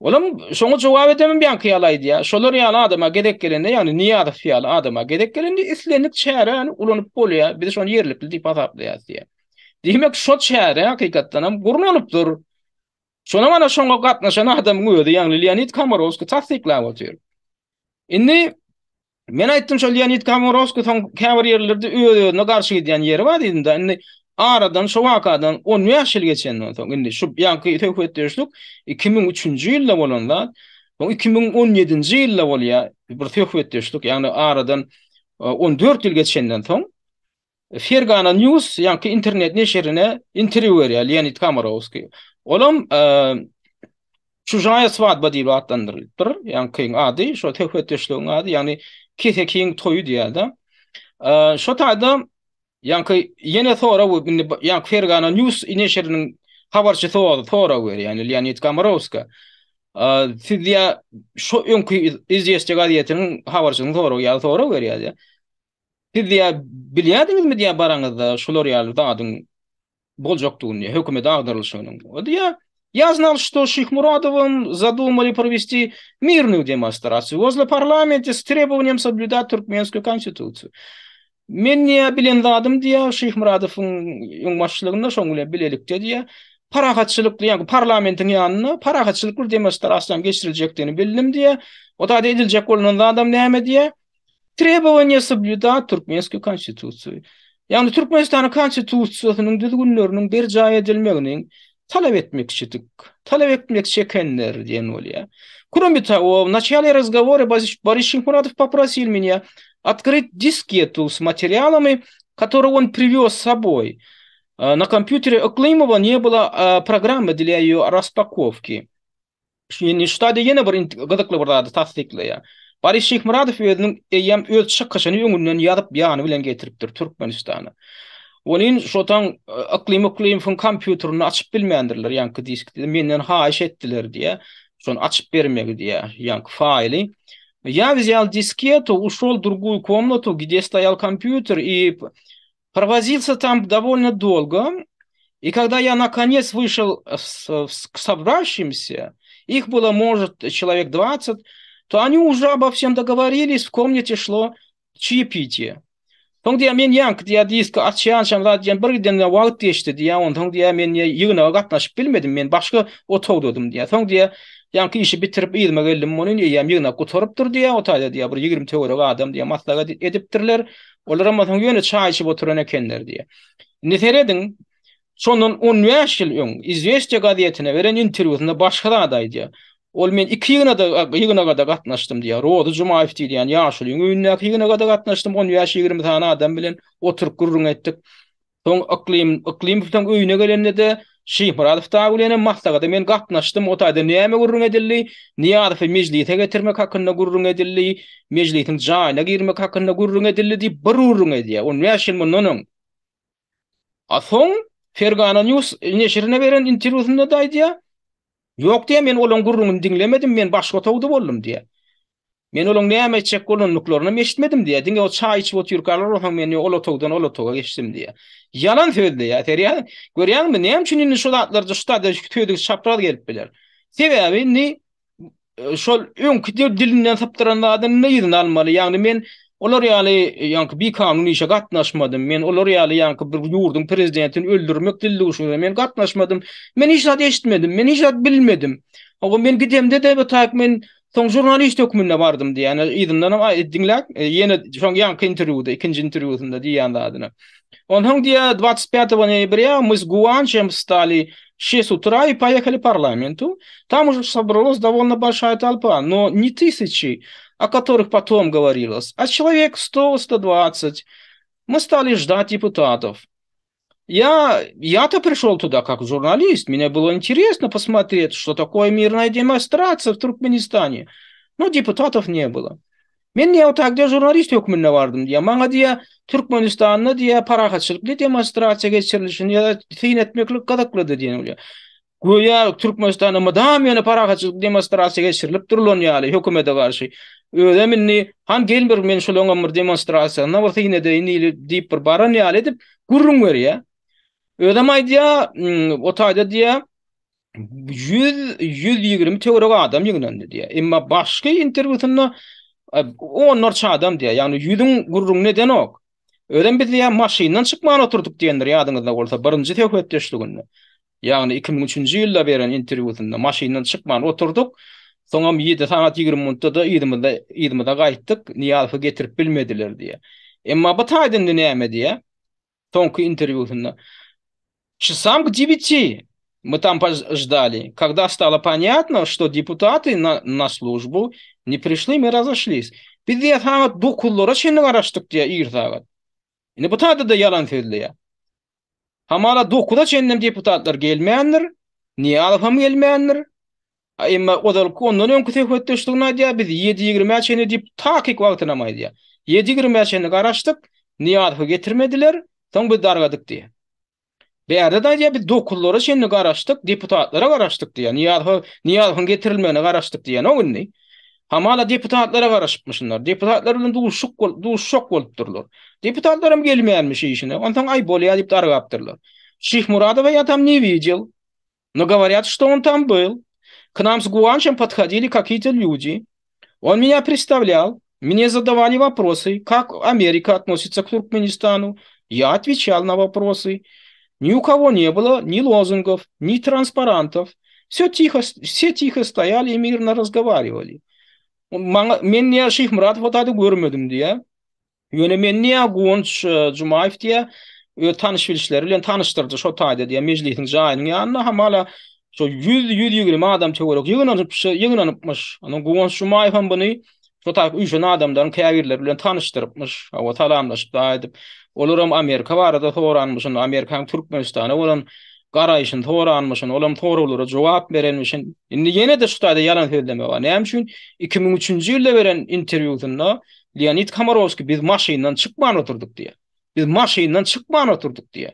Olam şoňa jogap edemem ýaňky ýaly aýdýar. Şolar ýaly adama gezek gelende, ýagny Nyýazow ýaly adama gezek gelende islendik çäräni ulanyp bolýar. Biz şony ýerlikli diýip hasaplaýarys diýýär. Diýmek, şo çäre hakykatdan hem gurnalypdyr. Şonam ana şoňa gatnaşan adamyň özi, ýagny Leonid Komorowskiý tassyklap otyr. Indi Men aýtdym şol Leonid Komorowskiý soň käbir ýerlerde öz-özüne garşy gidýän ýeri bar diýdim-de. Indi aradan şo wakadan 15 ýyl geçenden soň indi şu ýaňky söhbetdeşlik 2003-nji ýylda bolan zat. Soň 2017-nji ýylda bolýar bir söhbetdeşlik, ýagny aradan 14 ýyl geçenden soň Fergana News ýaňky internet neşirine interwýu berýär Leonid Komorowskiý. Olam Çužaýa swadba diýip atlandyrylypdyr. Ýaňkyň ady, şo söhbetdeşligiň ady, ýagny kesekiň toýy diýýär-de. Şo taýda ýaňky ýene sorag indi ýaňky Fergana News neşiriniň habarçysy sorag berýär, ýagny Leonid Komorowska. Siz diýýär, şo öňki Izwestiýa gazetiniň habarçysynyň soragy ýaly sorag berýär diýýär. Siz diýýär, bilýärdiňizmi diýýär baraňyzda şular ýaly zadyň boljakdygyny diýýär, hökümet agdarylyşygynyň. O diýýär, Я знал, что Шихмурадовым задумали провести мирную демонстрацию возле парламента с требованием соблюдать туркменскую конституцию. Men diýýär, bilen zadym diýýär, Şyhmyradowyň öňbaşçylygynda şoň bilen bilelikde diýýär, parahatçylykly, ýagny parlamentiň ýanynda parahatçylykly bir demonstrasiýanyň geçiriljekdigini bildim diýýär. O taýda ediljek bolunan zadam näme diýýär? Trebowaniýe soblýudat türkmenskiý konstitusiýa. Ýagny Türkmenistanyň konstitusiýasynyň düzgünleriniň berjaý edilmegini talap etmekçidik. Talap etmekçi ekenler diýen bolýar. Кроме того, в начале разговора Борис Шихмурадов попросил меня открыть дискету с материалами, которые он привез с собой. На компьютере Климова не было программы для ее распаковки. Indi şu taýda ýene bir gyzykly bir zady tassyklaýar. Boris Şyhmyradow özüniň eýýäm öz çykyşyny öňünden ýazyp ýany bilen getiripdir Türkmenistana. Welin şotaň Yklym Yklymowyň kompýuterini açyp bilmändirler ýaňky diskde. Menden haýyş etdiler diýýär. Şony açyp bermegi diýýär, ýaňky faýly. Ýa wzýal disketu, uşol druguýu komnatu, gde stoýal kompýuter i Провозился там довольно долго, и когда я наконец вышел к собравшимся, их было, может, человек 20, то они уже обо всем договорились, в комнате шло чаепитие. Soň diýýär, men ýaňky diýýär, diski açýançam zat diýen bir giden wagt geçdi diýýär, onsoň diýýär, men diýýär, ýygnaga gatnaşyp bilmedim, men başga otagdadym diýýär. Soň diýýär, ýaňky işi bitirip yzyma geldim, muny eýýäm ýygnak gutarypdyr diýýär, o taýda diýýär, bir 20 töweregi adam diýýär, maslahat edipdirler. Olaram bolsaň ýöne çaý içip oturan ekenler diýýär. Indi serediň, şondan 15 ýyl öň Izwestiýa gazetine beren interwýusynda başga zat aýdýar. Ol men iki ýygnada ýygnaga-da gatnaşdym diýýär. Rozy Jumaýew diýilýän ýaşulyň öýündäki ýygnaga-da gatnaşdym, on bäş-ýigrimi sany adam bilen oturyp gürrüň etdik. Soň Yklym Yklymowyň öýüne gelende-de Şyhmyradow dagy bilen hem maslahata men gatnaşdym. O taýda näme gürrüň edildi? Nyýazowy mejlise getirmek hakynda gürrüň edildi, mejlisiň jaýyna girmek hakynda gürrüň edildi diýip bir gürrüň edýär. 15 ýyl mundan öň. A soň Fergana News neşirine beren interwýusynda-da aýdýar. Ýok diýýär, men olaň gürrüňini diňlemedim, men başga otagda boldum diýýär. Men olaň näme etjek bolandyklaryny hem eşitmedim diýýär. Diňe o çaý içip otyrkalar bolsaň men ol otagdan ol otaga geçdim diýýär. Ýalan sözleýär. Serýär. Görýäňmi, näme üçin indi şu zatlarda şu taýda sözi çapraz gelip biler? Sebäbi indi şol öňki dilinden sypdyran zadyny yzyna almaly. Ýagny men olar ýaly ýaňky bikanun işe gatnaşmadym. Men olar ýaly ýaňky bir ýurduň prezidentini öldürmek dildüwşügine men gatnaşmadym. Men hiç zat eşitmedim. Men hiç zat bilmedim. Hawa men gidemde-de bu taýk men soň žurnalist hökmünde bardym diýýär. Ýöne yzyndanam diňläp, ýene şoň ýaňky interwýuda, ikinji interwýusynda diýýän zadyny. Onsoň diýýär, 25 ноября мы с Гуанчем встали 6 утра и поехали к парламенту. Там уже собралась довольно большая толпа, но не тысячи, о которых потом говорилось, а человек 100-120. Мы стали ждать депутатов. Я, я-то пришел туда как журналист, мне было интересно посмотреть, что такое мирная демонстрация в Туркменистане. Но депутатов не было. Men diýýär, o taýda žurnalist hökmünde bardym diýýär. Maňa diýýär, Türkmenistanda diýýär, parahatçylykly demonstrasiýa geçirilişini ýa syn etmeklik gyzyklydy diýen bolýar. Göýä Türkmenistanda mydam ýöne parahatçylykly demonstrasiýa geçirilip durulan ýaly hökümete garşy. Özem indi, han gel bir men şolaňam bir demonstrasiýasyna bir syn edeýin diýip bir baran ýaly edip gürrüň berýär. Özem aýdýar, o taýda diýýär, 100 120 töweregi adam ýygnandy diýýär. Emma başky interwýusynda onlarça adam diýýär. Ýagny ýüzüň gürrüňini edenok. Özem biz diýýär maşyndan çykman oturdyk diýendir ýadyňyzda bolsa birinji söhbetdeşliginde. Ýagny 2003-nji ýylda beren interwýusynda maşyndan çykman oturdyk. Soňam 7 sagat 20 minutda-da yzymyzda yzymyza gaýtdyk. Nyýazowy getirip bilmediler diýýär. Emma bu taýda indi näme diýýär? Soňky interwýusynda Часам к девяти мы там ждали. Когда стало понятно, что депутаты на, на службу не пришли, мы разошлись. Biz diýýär sagat dokuzlara çenli garaşdyk diýýär ir sagat. Indi bu taýda-da ýalan sözleýär. Hamala dokuza çenlem deputatlar gelmändir, Nyýazow hem gelmändir. Emma ozalky ondan öňki söhbetdeşliginde aýdýar, biz ýedi ýigrimä çenli diýip takyk wagtynam aýdýar. Ýedi ýigrimä çenli garaşdyk, Nyýazowy getirmediler, soň biz dargadyk diýýär. Bärde-de aýdýar, biz dokuzlara çenli garaşdyk, deputatlara garaşdyk diýýär. Nyýazowa, Nyýazowyň getirilmegine garaşdyk diýenok indi. Hamala deputatlara garaşypmyşynlar. Deputatlar bilen duşuşyk bolup, duşuşak bolupdyrlar. Deputatlaram gelmänmiş işine. Onsoň aý bolýar diýip dargapdyrlar. Şyhmuradowa ýa tam ne widel. No goworýat, što on tam byl. K nam s Guwançem podhodili kakiýe-to lýudi. On menýa predstawlýal, mne zadawali woprosy, kak Amerika otnositsa k Turkmenistanu. Ýa otweçal na woprosy. Ni u kogo ne bylo ni lozungow, ni transparantow. Wsё tiho, wse tiho stoýali i mirno razgowariwali. Maňa, men diýýär, Şyhmyradowy o taýda görmedim diýýär. Ýöne meni diýýär, Guwanç Jumaýew diýýär, öz tanyş-bilişleri bilen tanyşdyrdy şo taýda diýýär, mejlisiň jaýynyň ýanynda hamala şo ýüz-ýüz ýigrimi adam töwerek ýygnanyp, ýygnanypmyş. Ondan Guwanç Jumaýew hem buny şo taýda üýşen adamlaryň käbirleri bilen tanyşdyrypmyş. Hawa, salamlaşyp dagy edip. Olaram Amerika barada soranmyşyn, Amerikanyň Türkmenistana bolan garaýşyny soranmyşyn, olam soraglara jogap berenmişin. Indi ýene-de şu taýda ýalan sözleme bar. Näme üçin? 2003-nji ýylda beren interwýusynda Leonid Komarowskiý biz maşyndan çykman oturdyk diýýär. Biz maşyndan çykman oturdyk diýýär.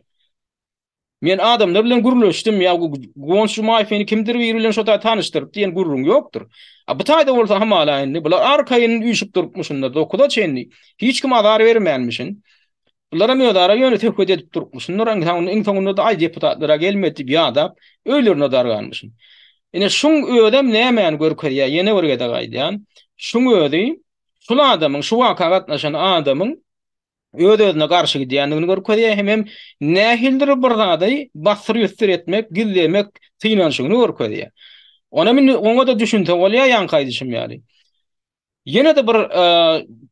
Men adamlar bilen gürleşdim, ýa Guwanç Jumaýew meni kimdir biri bilen şo taý tanyşdyryp diýen gürrüň ýokdur. A bu taýda bolsa hamala indi bular arkaýyn üýşüp durupmyşynlar dokuza çenli. Hiç kim azar bermänmişin. Bularam özara ýöne söhbet edip durupmyşynlar. Iň soňunda-da aý deputatlar-a gelmedi diýip ýadap, öýlerine darganmyşyn. Ine şuň özem nämäni görkezýär, ýene bir gezek aýdýan. Şuň özi şul adamyň, şu waka gatnaşan adamyň öz-özüne garşy gidýändigini görkezýär hemem nähilidir bir zady bassyr-ýussur etmek, gizlemek synanyşygyny görkezýär. Onam indi oňa-da düşünse bolýar ýaňky aýdyşym ýaly. Ýene-de bir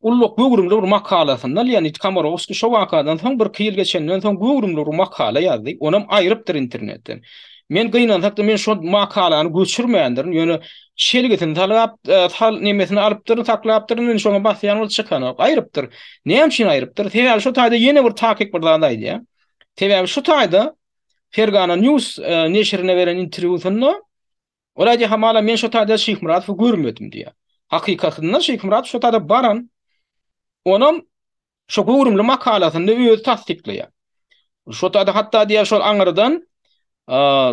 ulluk göwrümli bir makalasynda Leonid Komorowskiý şo wakadan soň birki ýyl geçenden soň göwrümli bir makala ýazdy. Onam aýrypdyr internetden. Men gynansak-da men şo makalany göçürmändirin. Ýöne çelgisini salgap, sal nemesini alypdyryn, saklapdyryn. Indi şoňa basýan bolup çykanok. Aýrypdyr. Näme üçin aýrypdyr? Sebäbi şo taýda ýene bir takyk bir zat aýdýar. Sebäbi şu taýda Fergana News neşirine beren interwýusynda Ol aýdýar, hamala men şo taýda Şyhmyradowy görmedim diýýär. Hakykatynda Şyhmyradow şo taýda baran, onam şo göwrümli makalasynda özi tassyklaýar. Şo taýda hatda diýýär, şol aňyrdan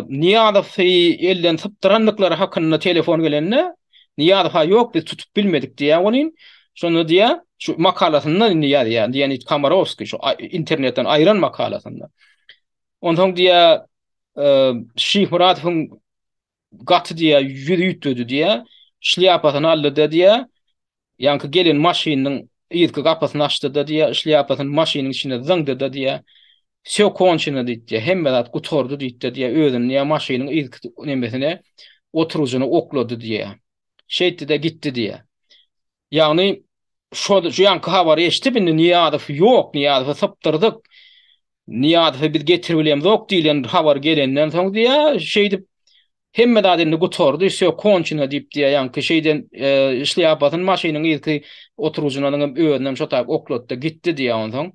Nyýazowy elden sypdyrandyklary hakynda telefon gelende, Nyýazow-a ýok, biz tutup bilmedik diýýär welin, şonda diýýär, şu makalasynda indi ýazýar, Leonid Komarowskiý şu internetden aýran makalasynda. Onsoň diýýär, Şyhmyradowyň gaty diýýär, ýüzi üýtgedi diýýär. Şlýapasyny aldy-da diýýär. Ýaňky gelen maşynyň yzky gapysyny açdy-da diýýär, şlýapasyny maşynyň içine zyňdy-da diýýär. Wsýo konçeno diýdi diýýär. Hemme zat gutardy diýdi-de diýýär. Özüni diýýär maşynyň yzky nemesine oturgyjyna oklady diýýär. Şeýtdi-de gitdi diýýär. Ýagny şo şu ýaňky habary eşidip indi Nyýazow ýok, Nyýazowy sypdyrdyk. Nyýazowy biz getiribilemzok diýlen habar gelenden soň diýýär, şeýdip hemme zat indi gutardy, wsýo konçeno diýip diýýär, ýaňky şeýden şlýapasyny maşynyň yzky oturgyjyna hem özünem şo taýyp oklatdy, gitdi diýýär onsoň.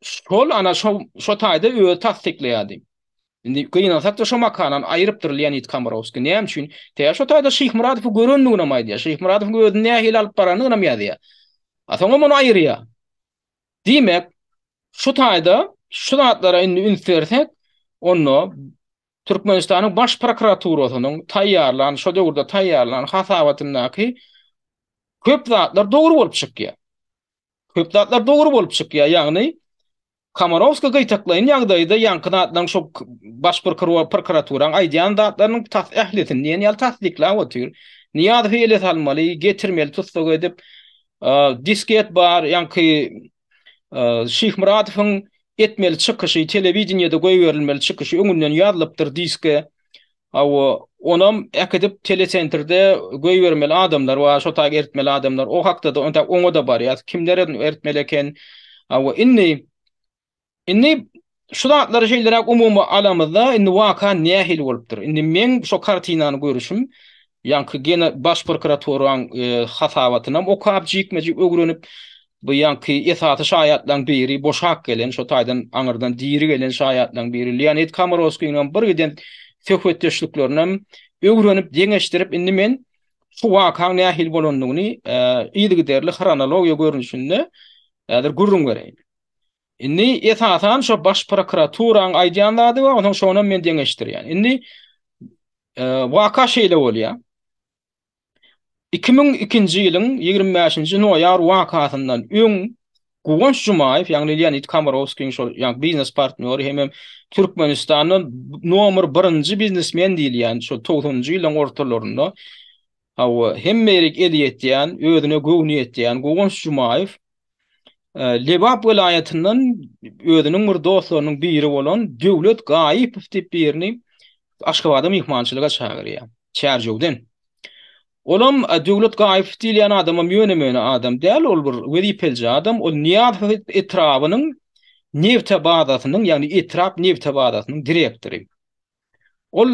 Şol ana şo şo taýda özi tassyklaýardy. Indi gynansak-da şo makalany aýrypdyr Leonid Komorowskiý. Näme üçin? Sebäbi şo taýda Şyhmyradowy görendiginem aýdýar. Şyhmyradowyň özüni nähili alyp barandygynam ýazýar. A soňam ony aýyrýar. Diýmek, şu taýda şu zatlara indi üns bersek, onda Türkmenistanyň Baş prokuraturasynyň taýýarlan, şo döwürde taýýarlan hasabatyndaky köp zatlar dogry bolup çykýar. Köp zatlar dogry bolup çykýar, ýagny. Komarowskiý gytaklaýyn ýagdaýda ýaňky zatlaryň şo baş prokuraturaň aýdýan zatlarynyň tas ählisini diýen ýaly tassyklap otyr. Nyýazowy ele salmaly, getirmeli tussag edip, disket bar, ýaňky Şyhmyradowyň etmeli çykyşy, telewideniýede goýberilmeli çykyşy öňünden ýazylypdyr diske. Hawa, onam äkidip telesentrde goýbermeli adamlar bar, şo taýy eritmeli adamlar. O hakda-da ontak oňa-da barýas. Kimler eritmeli eken? Hawa, indi indi şu zatlary şeýleräk umumy alamyzda, indi waka nähili bolupdyr? Indi meň şo kartinany görüşim, ýaňky gene baş prokuraturaň hasabatynam okap jikme-jik öwrenip, Bu ýaňky esasy şaýatlaryň biri boşap gelen, şo taýdan aňyrdan diri gelen şaýatlaryň biri Leonid Komorowskiniňem bir giden söhbetdeşliklerinem öwrenip, deňeşdirip indi men şu wakaň nähili bolandygyny yzygiderli hronologiýa görnüşinde häzir gürrüň bereýin. Indi esasan şo baş prokuraturaň aýdýan zady bar, onsoň şonam men deňeşdirýän. Indi waka şeýle bolýar. 2002-nji ýylyň 25-nji noýabr wakasyndan öň Guwanç Jumaýew, ýagny Leonid Komorowskiniň şol ýagny biznes partnýory hemem Türkmenistanda nomer birinji biznesmen diýilýän şol togsanynjy ýyllaryň ortalarynda hawa hemme ýere eli ýetýän, özüne göwni ýetýän Guwanç Jumaýew Lebap welaýatyndan özüniň bir dostlarynyň biri bolan Döwlet Gaýypow diýip birini Aşgabada myhmançylyga çagyrýar. Çärjewden. Olam Döwlet Gaýypow diýilýän adamam ýöne-möne adam däl, ol bir wezipelije adam. Ol Nyýazow etrabynyň nebte bazasynyň, ýagny etrap nebte bazasynyň direktory. Ol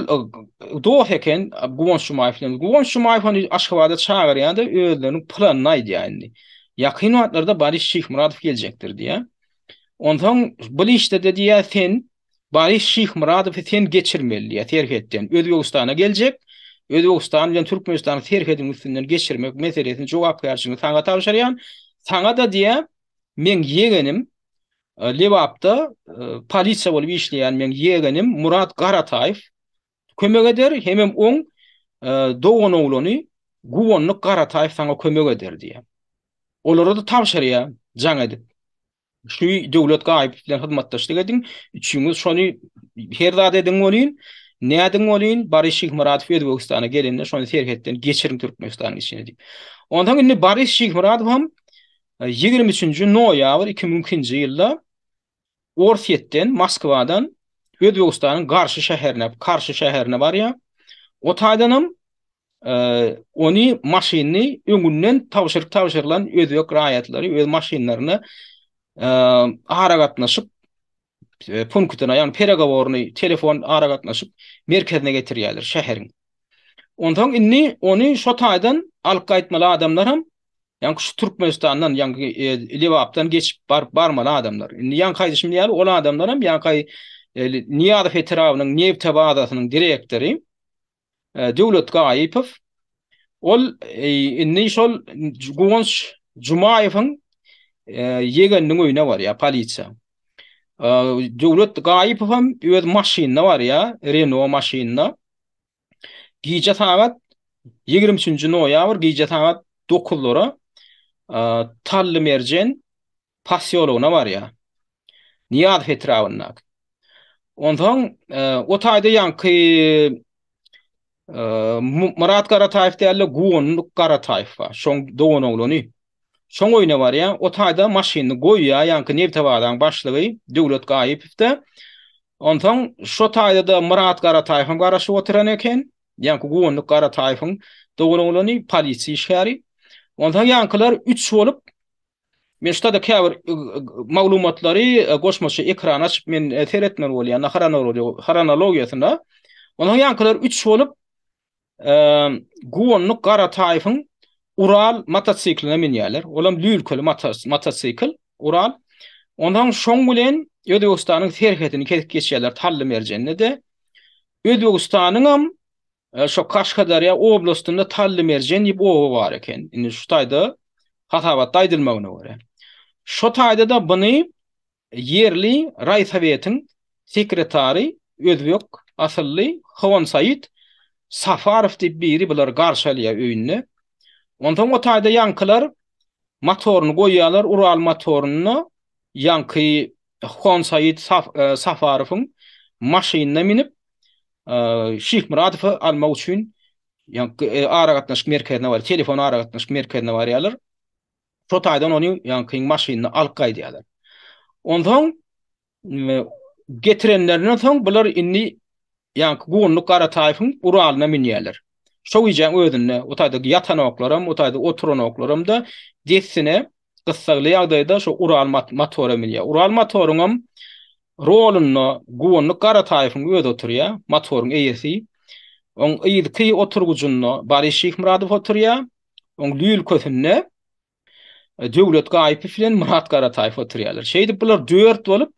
dost eken Guwanç Jumaýew bilen. Guwanç Jumaýew ony Aşgabada çagyrýar-da, özleriniň planyny aýdýar indi. Ýakyn wagtlarda Boris Şyhmyradow geljekdir diýýär. Onsoň bu işde-de diýýär, sen Boris Şyhmyradowy sen geçirmeli diýýär serhetden. Özbegistana geljek, Özbegistan bilen Türkmenistanyň serhediniň üstünden geçirmek meselesini jogapkärçiligini saňa tabşyrýan. Saňa-da diýýär, meň ýegenim Lebapda polisiýa bolup işleýän meň ýegenim Murat Garataýew kömek eder, hemem oň doganoglany Guwandyk Garataýew saňa kömek eder diýýär. Olara-da tabşyrýar jaň edip. Şu Döwlet Gaýypow bilen hyzmatdaşlyk ediň, üçüňiz şony her zat ediň welin, nädiň welin, Boris Şyhmyradow Özbegistana gelende şony serhetden geçiriň Türkmenistanyň içine diýip. Onsoň indi Boris Şyhmyradow hem 23-nji noýabr 2002-nji ýylda Orsýetden, Moskwadan Özbegistanyň Garşy şäherine, Karşy şäherine barýar. O taýdanam Ony maşynyny öňünden tabşyryk tabşyrylan özbek raýatlary öz maşynlaryna aragatnaşyk punktyna, ýagny peregowornyý telefon aragatnaşyk merkezine getirýärler şäheriň. Onsoň indi ony şo taýdan alyp gaýtmaly adamlar hem ýaňky şu Türkmenistandan, ýaňky Lebapdan geçip baryp barmaly adamlar. Indi ýaňky aýdyşym ýaly ol adamlar hem ýaňky Nyýazow etrabynyň nebtebazasynyň direktory Döwlet Gaýypow ol indi şol Guwanç Jumaýewiň ýegeniniň öýüne barýar polisiýa. Döwlet Gaýypow hem öz maşynynda barýar, Renault maşynynda. Gije sagat 23-nji noýabr gije sagat 9-lara Tally Merjen posýologyna barýar. Nyýazow etrabyndaky. Onsoň o taýda ýaňky Myrat Garataýew däl-de Guwandyk Garataýew bar. Şoň doganoglany. Şoň öýüne barýar. O taýda maşynyny goýýar ýaňky Nebtebadaň başlygy Döwlet Gaýypow-da. Onsoň şo taýda-da Myrat Garataýew hem garaşyp oturan eken. Ýaňky Guwandyk Garataýewiň doganoglany, polisiýa işgäri. Onsoň ýaňkylar üç bolup Men şutada käbir maglumatlary goşmaça ekran açyp men seretmeli bolýan hronologiýasyna. Onuň ýaňkylar 3 bolup Guwandyk Garataýewiň Ural motosikline münýärler. Olam lülkeli motosikl Ural. Ondan şoň bilen Özbegistanyň serhedini kesip geçýärler Tally Merjende-de. Özbegistanyňam Şo Kaşgadarýa oblastynda Tallymerjen diýip oba bar eken. Indi şu taýda hasabatda aýdylmagyna görä. Şo taýda-da buny ýerli raýsowetiň sekretary özbek asylly Hwansaid Safarow diýip biri bulary garşy alýar öýünde. Onsoň o taýda ýaňkylar motoryny goýýarlar, Ural motoryny ýaňky. Honsaid Safarowyň maşynyna münüp, Şyhmyradowy almak üçin ýaňky aragatnaşyk merkezine barýar, telefon aragatnaşyk merkezine barýarlar. Şo taýdan ony ýaňkyň maşynyna alyp gaýdýarlar. Onsoň getirenlerinden soň bular indi ýaňky Guwandyk Garataýewiň Uralyna münýärler. Şo gijäň özünde o taýda ýatanoklaram, o taýda oturanoklaram-da dessine gyssagly ýagdaýda şo Ural motora münýär. Ural motoryňam rolunda Guwandyk Garataýewiň özi oturýar, motoryň eýesi. Oň yzky oturgyjynda Boris Şyhmyradow oturýar. Oň lülkesinde Döwlet Gaýypow bilen Myrat Garataýew oturýarlar. Şeýdip bular dört bolup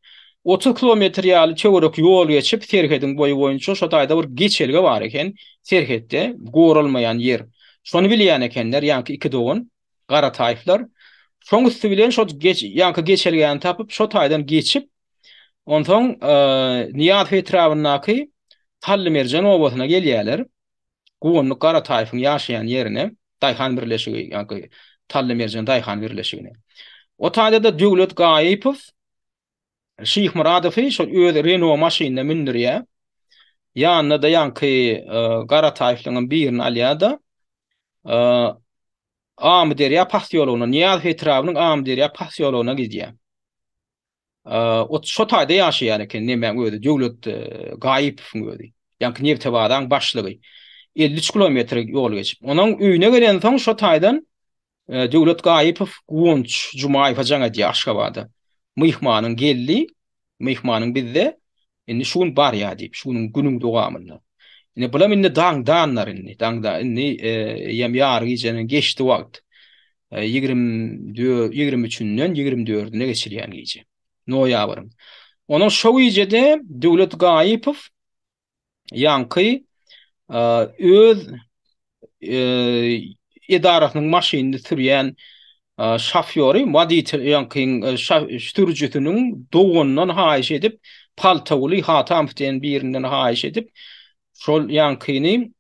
30 kilometr ýaly töwerek ýol geçip serhediň boýy boýunça şo taýda bir geçelge bar eken, serhetde goralmaýan ýer. Şony bilýän ekenler ýaňky iki dogan Garataýewler. Şoň üsti bilen şo ýaňky geçelgäni tapyp şo taýdan geçip onsoň Nyýazow etrabyndaky Tallymerjen obasyna gelýärler. Guwandyk Garataýewiň ýaşaýan ýerine, daýhan birleşigi, ýagny Tallymerjen daýhan birleşigine. O taýda-da Döwlet Gaýypow Şyhmyradowy şol öz Reno maşynyna mündürýär. Ýanyna-da ýaňky e, Garataýewliňem birini alýar-da, e, Amyderýa posýologyna, Nyýazow etrabynyň Amyderýa posýologyna gidýär. Ot şo taýda ýaşaýan eken nemäň özi, Döwlet Gaýypowyň özi. Ýaňky nebtebazaň başlygy. 53 kilometr ýol geçip. Onuň öýüne gelensoň şo taýdan Döwlet Gaýypow Guwanç Jumaýewe jaň edýär Aşgabada. Myhmanyň geldi, myhmanyň bizde, indi şu gün barýar diýip, şu günüň günüň dowamynda. Indi bulam indi daňdanlar indi, daňda indi eýýäm ýary gijeden geçdi wagt. 24 23-ünden 24-üne geçilýän gije. Noýabryň. Onuň şo gijede Döwlet Gaýypow ýaňky öz edarasynyň maşynyny sürýän şofýory, woditel ýaňkyň sürüjisiniň doganyndan haýyş edip, Paltaguly Hatamow diýen birinden haýyş edip, şol ýaňkyny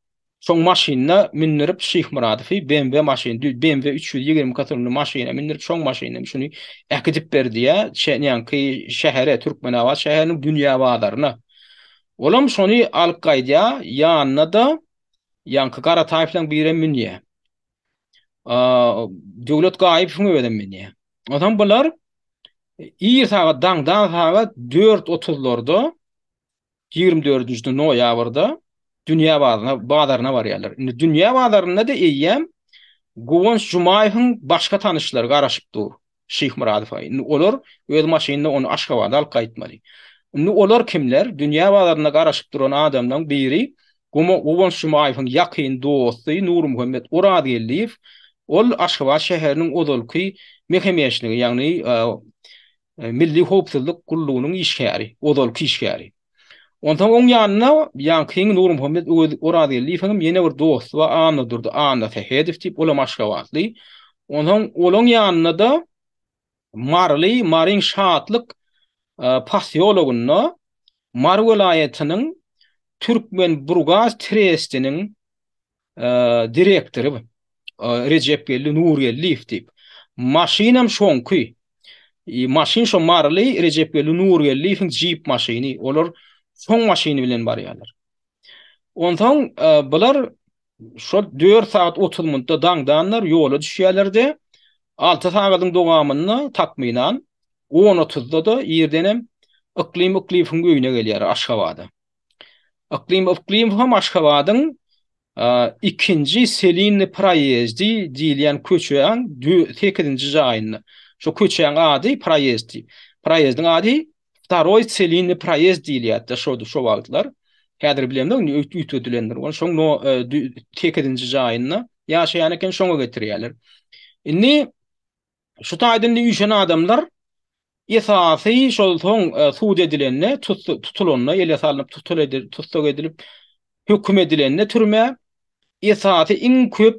Şoň maşynyna mündürip Şyhmyradowy BMW maşyn, BMW 320 kysymly maşyna mündürip şoň maşynyna şuny äkidip ber diýýär, ýaňky şähere, Türkmenabat şäheriniň dünýä bazaryna. Olam şony alyp gaýdýar, ýanyna-da ýaňky Garataýewleň birem münýär. Döwlet Gaýypowyň özem münýär. Onsoň bular ir sagat daňdan sagat dört otuzlarda 24-nji noýabrda dünýä bazaryna, bazaryna barýarlar. Indi dünýä bazarynda-da eýýäm Guwanç Jumaýewiň başga tanyşlary garaşyp dur Şyhmyradowa. Indi olar öz maşynynda ony Aşgabada alyp gaýtmaly. Indi olar kimler? Dünýä bazarynda garaşyp duran adamlaryň biri Guwanç Jumaýewiň ýakyn dosty Nurmuhammet Orazgeldiýew. Ol Aşgabat şäheriniň ozalky mehemeşnigi, ýagny Milli howpsuzlyk gullugynyň işgäri, ozalky işgäri. Onsoň oň ýanynda ýaňkyň Nurmuhammet Orazgeldiýewiň hem ýene bir dosty bar, Annadurdy Annasähedow diýip, olam aşgabatly. Onsoň olaň ýanynda-da maryly, Maryň Şatlyk posýologynda Mary welaýatynyň Türkmenburgaz trestiniň direktory Rejepgeldi Nurgeldiýew diýip. Maşynam şoňky. Maşyn şo maryly Rejepgeldi Nurgeldiýewiň jip maşyny. Olar şoň maşyny bilen barýarlar. Onsoň bular şol 4 sagat 30 minutda daňdanlar ýola düşýärler-de, 6 sagadyň dowamynda takmynan 10:30-da-da irdenem Yklym Yklyýewiň öýüne gelýär Aşgabada. Yklym Yklymow hem Aşgabadyň ikinji Selinni proýezdi diýilýän köçäň sekizinji jaýynda. Şo köçäň ady proýezd diýip. Proýezdiň ady Wtoroý Selinni proýezd diýilýärdi şo şo wagtlar. Häzir bilemok indi üýtgedilendir. Ol şoň sekizinji jaýynda ýaşaýan eken şoňa getirýärler. Indi Şu taýdan indi üýşen adamlar esasy şol soň sud edilende, tutulanda, ele salnyp tutul edilip, tussag edilip, höküm edilende türmä esasy iň köp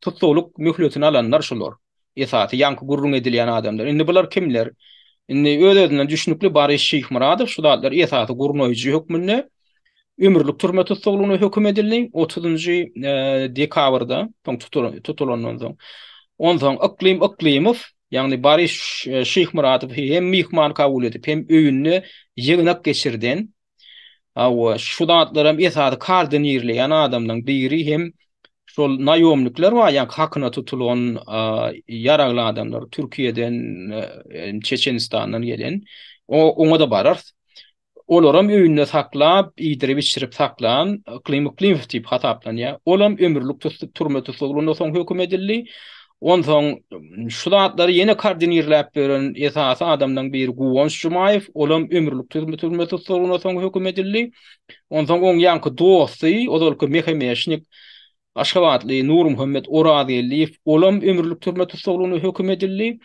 tussaglyk möhletini alanlar şular. Esasy ýaňky gürrüň edilýän adamlar. Indi bular kimler? Indi öz-özünden düşnükli Boris Şyhmyradow şu zatlar esasy gurnaýjy hökmünde ömürlik türme tussaglygyna höküm edildi. 30-njy dekabrda, soň tutulandan soň. Onsoň Yklym Yklymow. Ýagny Boris Şyhmyradowy hem myhman kabul edip, hem öýünde ýygnak geçirden, hawa, şu zatlaram esasy koordinirleýän adamlaryň biri hem şol naýomnikler bar, ýaňky hakyna tutulan ýaragly adamlar, Türkiýeden, Çeçenistandan gelen, oňa-da bararys. Olaram öýünde saklap, iýdirip-içirip saklan Yklym Yklymow diýip hasaplanýar. Olam ömürlik türme tussaglygyna soň höküm edildi. Onsoň şu zatlary ýene koordinirläp beren esasy adamlaryň biri Guwanç Jumaýew, olam ömürlik türme tussaglygyna soň höküm edildi. Onsoň oň ýaňky dosty, ozalky MHM-şnik Aşgabatly Nurmuhammet Orazgeldiýew, olam ömürlik türme tussaglygyna höküm edildi.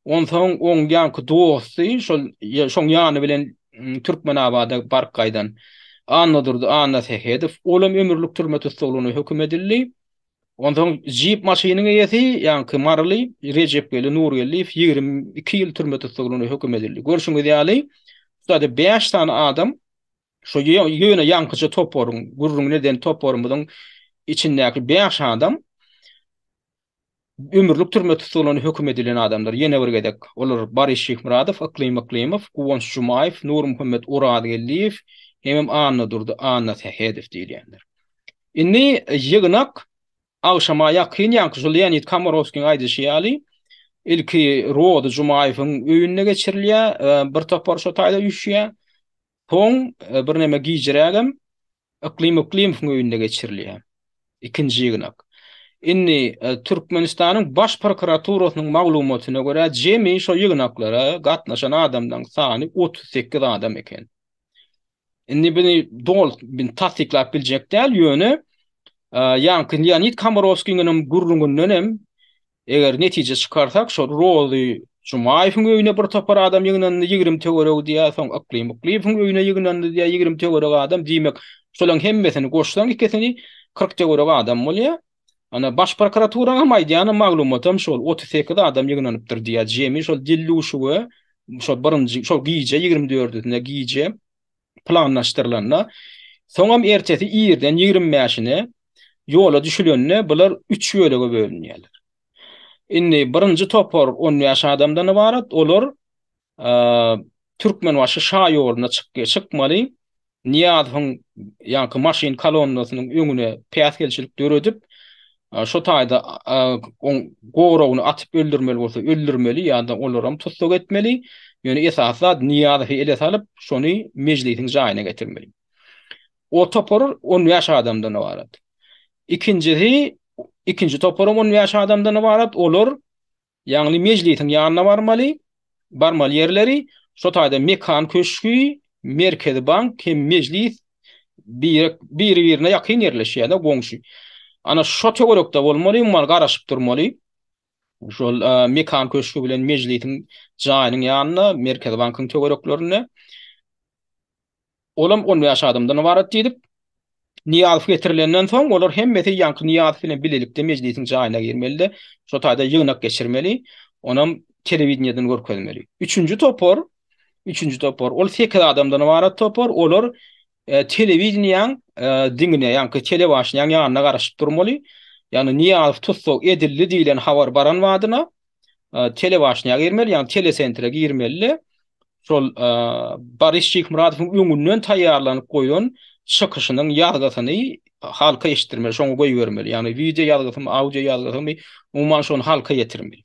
Onsoň oň ýaňky dosty, şol şoň ýany bilen Türkmenabada baryp gaýdan Annadurdy Annasähedow, olam ömürlik türme tussaglygyna höküm edildi. Onsoň jip maşynyň eýesi, ýaňky maryly Rejepgeldi Nurgeldiýew 22 ýyl türme tussaglygyna höküm edildi. Görşüňiz ýaly, şu taýda bäş sany adam Şo ýöne ýaňkyja toparyň, gürrüňini eden toparymyzyň içindäki bäş adam ömürlik türme tussaglygyna höküm edilen adamlar. Ýene bir gezek, olar Boris Şyhmyradow, Yklym Yklymow, Guwanç Jumaýew, Nurmuhammet Orazgeldiýew hemem Annadurdy Annasähedow diýilýänler. Indi ýygnak Agşama ýakyn ýaňky şu Leonid Komorowskiniň aýdyşy ýaly, ilki Rozy Jumaýewiň öýünde geçirilýär, bir topar şo taýda üýşýär. Soň birneme gijirägem Yklym Yklymowyň öýünde geçirilýär. Ikinji ýygnak. Indi Türkmenistanyň Baş prokuraturasynyň maglumatyna görä, jemi şo ýygnaklara gatnaşan adamlaryň sany 38 adam eken. Indi bini doly tassyklap biljek däl, ýöne ýaňky Leonid Komorowskiniň gürrüňinden hem eger netije çykarsak, şol Rozy Jumaýewiň öýüne bir topar adam ýygnandy, 20 töweregi diýýär, soň Yklym Yklyýewiň öýüne ýygnandy diýýär, 20 töweregi adam, diýmek, şolaryň hemmesini goşsaň ikisini 40 töweregi adam bolýar. Ana, Baş prokuraturanyň hem aýdýany maglumatam şol, 38 adam ýygnanypdyr diýýär, jemi şol dildüwşüge şol birinji, şol gije 24-üsinde gije planlaşdyrylanda, soňam ertesi irden 25-ine ýola düşülende bular üç bölege bölünýärler. Indi birinji topar 15 adamdan ybarat, olar Türkmenbaşy şa ýoluna çykmaly, Nyýazowyň ýaňky maşyn kolonnasynyň öňüne päsgelçilik döredip, şo taýda oň goragyny atyp öldürmeli bolsa öldürmeli ýa-da olaram tussag etmeli. Ýöne esasy zat Nyýazowy ele salyp, şony Mejlisiň jaýyna getirmeli. O topar 15 adamdan ybarat. Ikinjisi, ikinji toparam 15 adamdan ybarat. Olar Ýagny Mejlisiň ýanyna barmaly, barmaly ýerleri, şo taýda Mekan köşgi, Merkezi bank hem Mejlis birek biri-birine ýakyn ýerleşýär-de, goňşy. Ana şo töwerekde bolmaly, umuman garaşyp durmaly. Şol Mekan köşgi bilen Mejlisiň jaýynyň ýanynda, Merkezi bankyň töwereklerinde. Olam 15 adamdan ybarat diýdik. Nyýazow getirilenden soň olar hemmesi ýaňky Nyýazow bilen bilelikde mejlisiň jaýyna girmeli-de, şo taýda ýygnak geçirmeli, onam telewideniýeden görkezmeli. Üçünji topar, üçünji topar, ol sekiz adamdan ybarat topar, olar e, telewideniýäň e, diňine, ýaňky telebaşnýaň ýanyna garaşyp durmaly. Ýagny Nyýazow tussag edildi diýlen habar baran badyna telebaşnýa girmeli, ýagny telesentre girmeli-de, şol Boris Şyhmyradowyň öňünden taýýarlanyp goýan çykyşynyň ýazgysyny halka eşitdirmeli, şoňa goýbermeli. Ýagny wideo ýazgysymy, audio ýazgysymy, umuman şony halka ýetirmeli.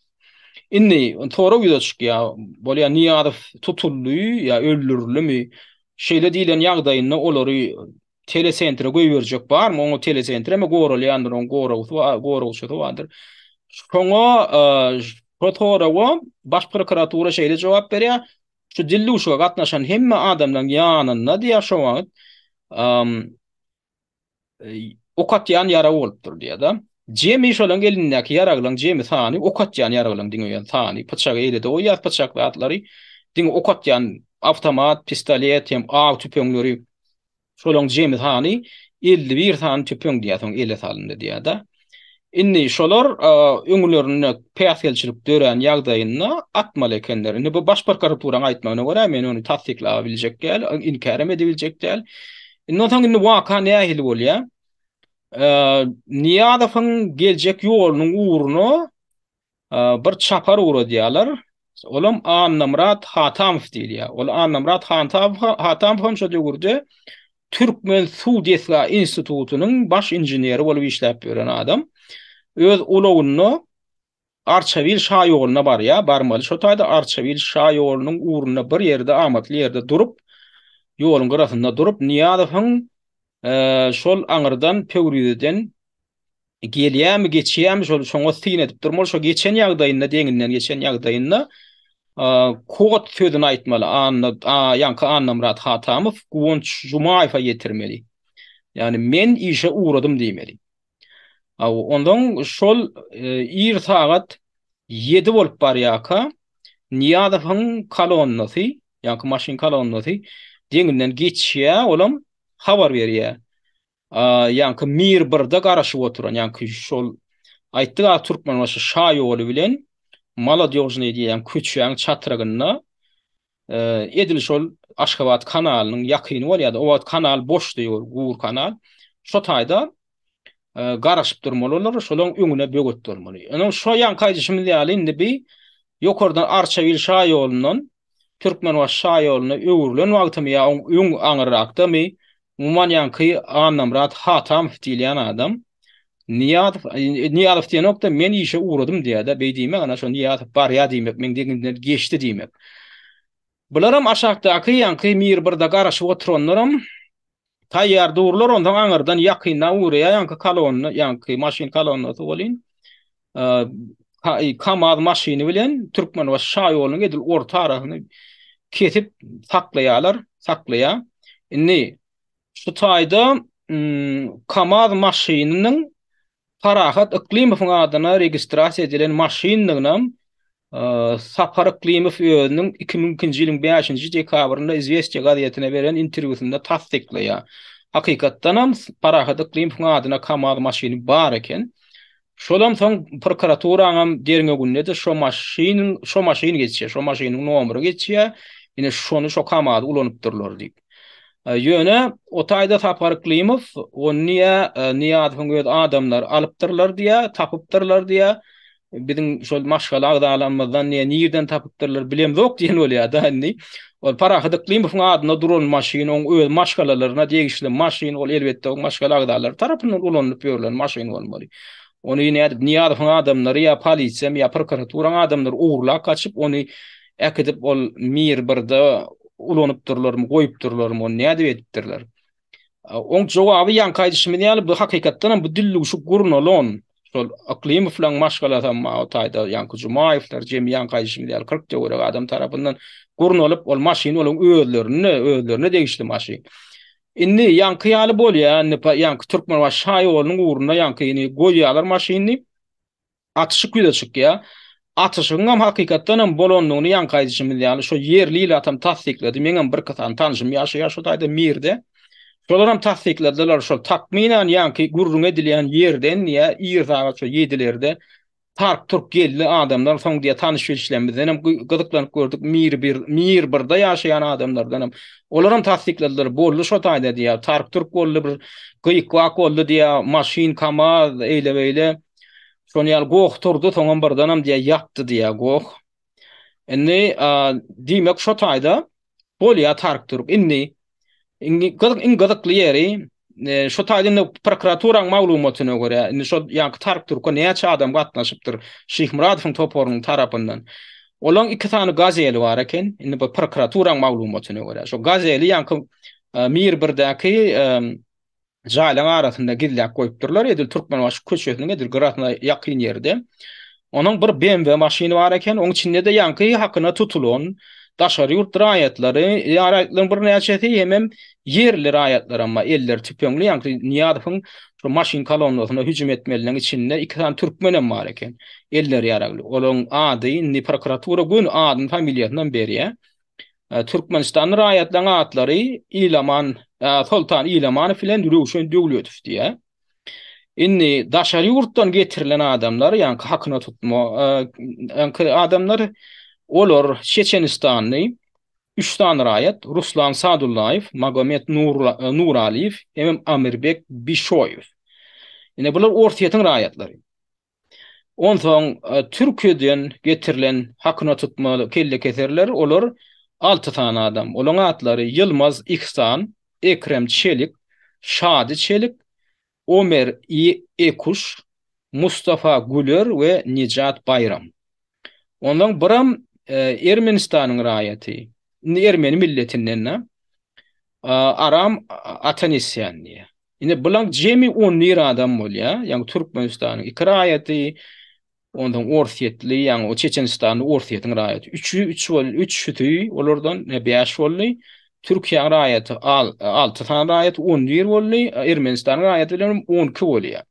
Indi sorag ýüze çykýar, bolýa Nyýazow tutuldy ýa öldürildimi? Şeýle diýlen ýagdaýynda olary telesentre goýberjek barmy? Oňa telesentre mi goralýandyr, oň goragysy bar, goragçysy bardyr. Şoňa şo soraga baş prokuratura şeýle jogap berýär. Şu dildüwşüge gatnaşan hemme adamlaryň ýanynda diýýär şo wagt ok atýan ýarag bolupdyr diýýär-de. Jemi şolaryň elindäki ýaraglaryň jemi sany ok atýan ýaraglaryň diňe sany, pyçagy eýlede goýýar, pyçak zatlary diňe ok atýan awtomat, pistolet hem aw tüpeňleri Şolaň jemi sany 51 sany tüpeň diýýär, soň ele salyndy diýýär-de. Indi şolar öňlerinde päsgelçilik dörän ýagdaýynda atmaly ekenler. Indi bu baş prokuraturanyň aýtmagyna görä, men ony tassyklap biljek däl, inkär hem edebiljek däl. Indi onsoň indi waka nähili bolýar? Nyýazowyň geljek ýolunyň ugruna. bir çapar ugradýarlar. Olam Annamyrat Hatamow diýilýär. Ol Annamyrat Hatamow hem şo döwürde Türkmen suw desga institutynyň baş inženeri bolup işläp ýören adam. Öz ulagynda Arçabil şaýoluna barýar, barmaly şo taýda Arçabil şaýolunyň ugrunda bir ýerde amatly ýerde durup, ýoluň gyrasynda durup Nyýazowyň şol aňyrdan Pöwrizeden gelýärmi, geçýärmi şol şoňa syn edip durmaly. Şo geçen ýagdaýynda, deňinden geçen ýagdaýynda kod sözüni aýtmaly. Anna, ýaňky Annamyrat Hatamow Guwanç Jumaýewe ýetirmeli. Ýagny men işe ugradym diýmeli. Ondan şol ir sagat 7 bolup barýarka Nyýazowyň kolonnasy, ýaňky maşyn kolonnasy deňinden geçýär, olam habar berýär. Ýaňky Mir birde garaşyp oturan, ýaňky şol aýtdyk-a Türkmenbaşy şa ýoly bilen Molodýožnyý diýýän köçäň çatrygynda edil şol Aşgabat kanalynyň ýakyny bolýardy. O wagt kanal boşdy, gur kanal. Şo taýda garaşyp durmaly olar, şolaň öňüne böwet bolmaly. Onuň şo ýaňky aýdyşymyz ýaly indi bi ýokardan Arçabil şa ýolundan Türkmenbaşy şa ýoluna öwrülen wagtymy ýa oň öň aňyrrakdamy, umuman ýaňky Annamyrat Hatamow diýilýän adam Nyýazow, Nyýazow diýenok-da, men işe ugradym diýýär-de, beý diýmek, ana şo Nyýazow barýar diýmek, meň deňimden geçdi diýmek. Bularam aşakdaky ýaňky Mir birde garaşyp oturanlaram taýýar durlar, onsoň aňyrdan ýakynda ugraýar ýaňky kolonna, ýaňky maşyn kolonnasy welin, KAMAZ maşyny bilen Türkmenbaşy şaýolunyň edil orta arasyny kesip saklaýarlar, saklaýar. Indi şu taýda KAMAZ maşynynyň Parahat Yklymowyň adyna registrasiýa edilen maşyndygynam Sapar Yklymow özüniň 2002-nji ýylyň bäşinji dekabrynda Izwestiýa gazetine beren interwýusynda tassyklaýar. Hakykatdanam Parahat Yklymowyň adyna KAMAZ maşyny bar eken. Şolam soň prokuraturaňam derňewinde-de şo maşynyň şo maşyn geçýär, şo maşynyň nomeri geçýär, ine şony şo KAMAZ-y ulanypdyrlar diýip. Ýöne o taýda Sapar Yklymow ony diýýä, Nyýazowyň öz adamlary alypdyrlar diýýä, tapypdyrlar diýýä. Biziň şol maşgala agzalarymyzdan diýýä, nirden tapypdyrlar bilemzok diýen bolýar-da indi. Ol Parahat Yklymowyň adyna duran maşyn, oň öz maşgalalaryna degişli maşyn, ol elbetde oň maşgala agzalary tarapyndan ulanylyp ýörlen maşyn bolmaly. Ony nädip Nyýazowyň adamlary ýa polisiýamy ýa prokuraturaň adamlary ogurlap gaçyp, ony äkidip ol Mir birde ulanypdyrlarmy, goýupdyrlarmy, ony nädip edipdirler? Oň jogaby ýaňky aýdyşymyz ýaly bu hakykatdan hem bu dillüwşük gurnalan şol Yklymowlaryň maşgalasam o taýda ýaňky Jumaýewler jemi ýaňky aýdyşymyz ýaly 40 töweregi adam tarapyndan gurnalyp ol maşyn olaryň özlerinde özlerine degişli maşyn. Indi ýaňky ýaly bolýar indi ýaňky Türkmenbaşy şaýolunyň ugrunda ýaňky indi goýýarlar maşyny. Atyşyk ýüze çykýar. Atyşygyňam hakykatdanam bolandygyny ýaňky aýdyşymyz ýaly şo ýerli ilatam tassyklady. Meňem birki sany tanşym ýaşaýar şo taýda Mirde. Şolaram tassykladylar şol takmynan ýaňky gürrüň edilýän ýerden diýä ir sagat şo ýedilerde tark-turk geldi adamlar soň diýä tanyş-bilişlerimizdenem gyzyklanyp gördük Mir bir Mir birde ýaşaýan adamlardanam olaram tassykladylar boldy şo taýda diýä tark-turk boldy bir gyk-wak boldy diýä maşyn kamaz eýle-beýle Şony ýaly goh turdy, soňam birdenem diýýär, ýatdy diýýär goh. Indi diýmek şo taýda bolýar tark turk. Indi indi gyzyk iň gyzykly ýeri e, şo taýda indi prokuraturaň maglumatyna görä, indi şo ýaňky tark turka näçe adam gatnaşypdyr Şyhmyradowyň toparynyň tarapyndan. Olaň iki sany gazeli bar eken. Indi bu prokuraturaň maglumatyna görä. Şo gazeli ýaňky e, Mir birdäki e, jaýlaryň arasynda gizläp goýupdyrlar, edil Türkmenbaşy köçesiniň edil gyrasyna ýakyn ýerde. Onuň bir BMW maşyny bar eken, oň içinde-de ýaňky hakyna tutulan daşary ýurt raýatlary, raýatlaryň birnäçesi hemem ýerli raýatlaram bar, elleri tüpeňli, ýaňky Nyýazowyň şu maşyn kolonnasyna hüjüm etmeliniň içinde iki sany türkmenem bar eken, elleri ýaragly. Olaryň ady indi prokuratura göni adyny, familiýasynam berýär. Türkmenistanly raýatlaryň atlary Ilaman, Soltan Ilamanow bilen Röwşen Döwletow diýýär. Indi daşary ýurtdan getirilen adamlar, ýaňky hakyna tutma, ýaňky adamlar, olar Çeçenistanly üç sany raýat, Ruslan Sadullaýew, Magomed Nuraliýew hemem Amirbek Bişoýew. Ine bular Orsýetiň raýatlary. Onsoň Türkiýeden getirilen hakyna tutma kellekeserler, olar alty sany adam. Olaň atlary Ýylmaz Ihsan, Ekrem Çelik, Şady Çelik, Omer Ekuş, Mustafa Güler we Nejat Baýram. Ondan biram Ermenistanyň raýaty, indi ermeni milletinden-de, Aram Atanesýan diýýär. Indi bulaň jemi 11 adam bolýar. Ýagny Türkmenistanyň iki raýaty, ondan orsýetli, ýagny o Çeçenistanly Orsýetiň raýaty. Üçi, üç bol, üçüsi olardan ne bäş boldy. Türkiýäniň raýaty alty sany raýat 11 boldy. Ermenistanyň raýaty bilen 12 bolýar.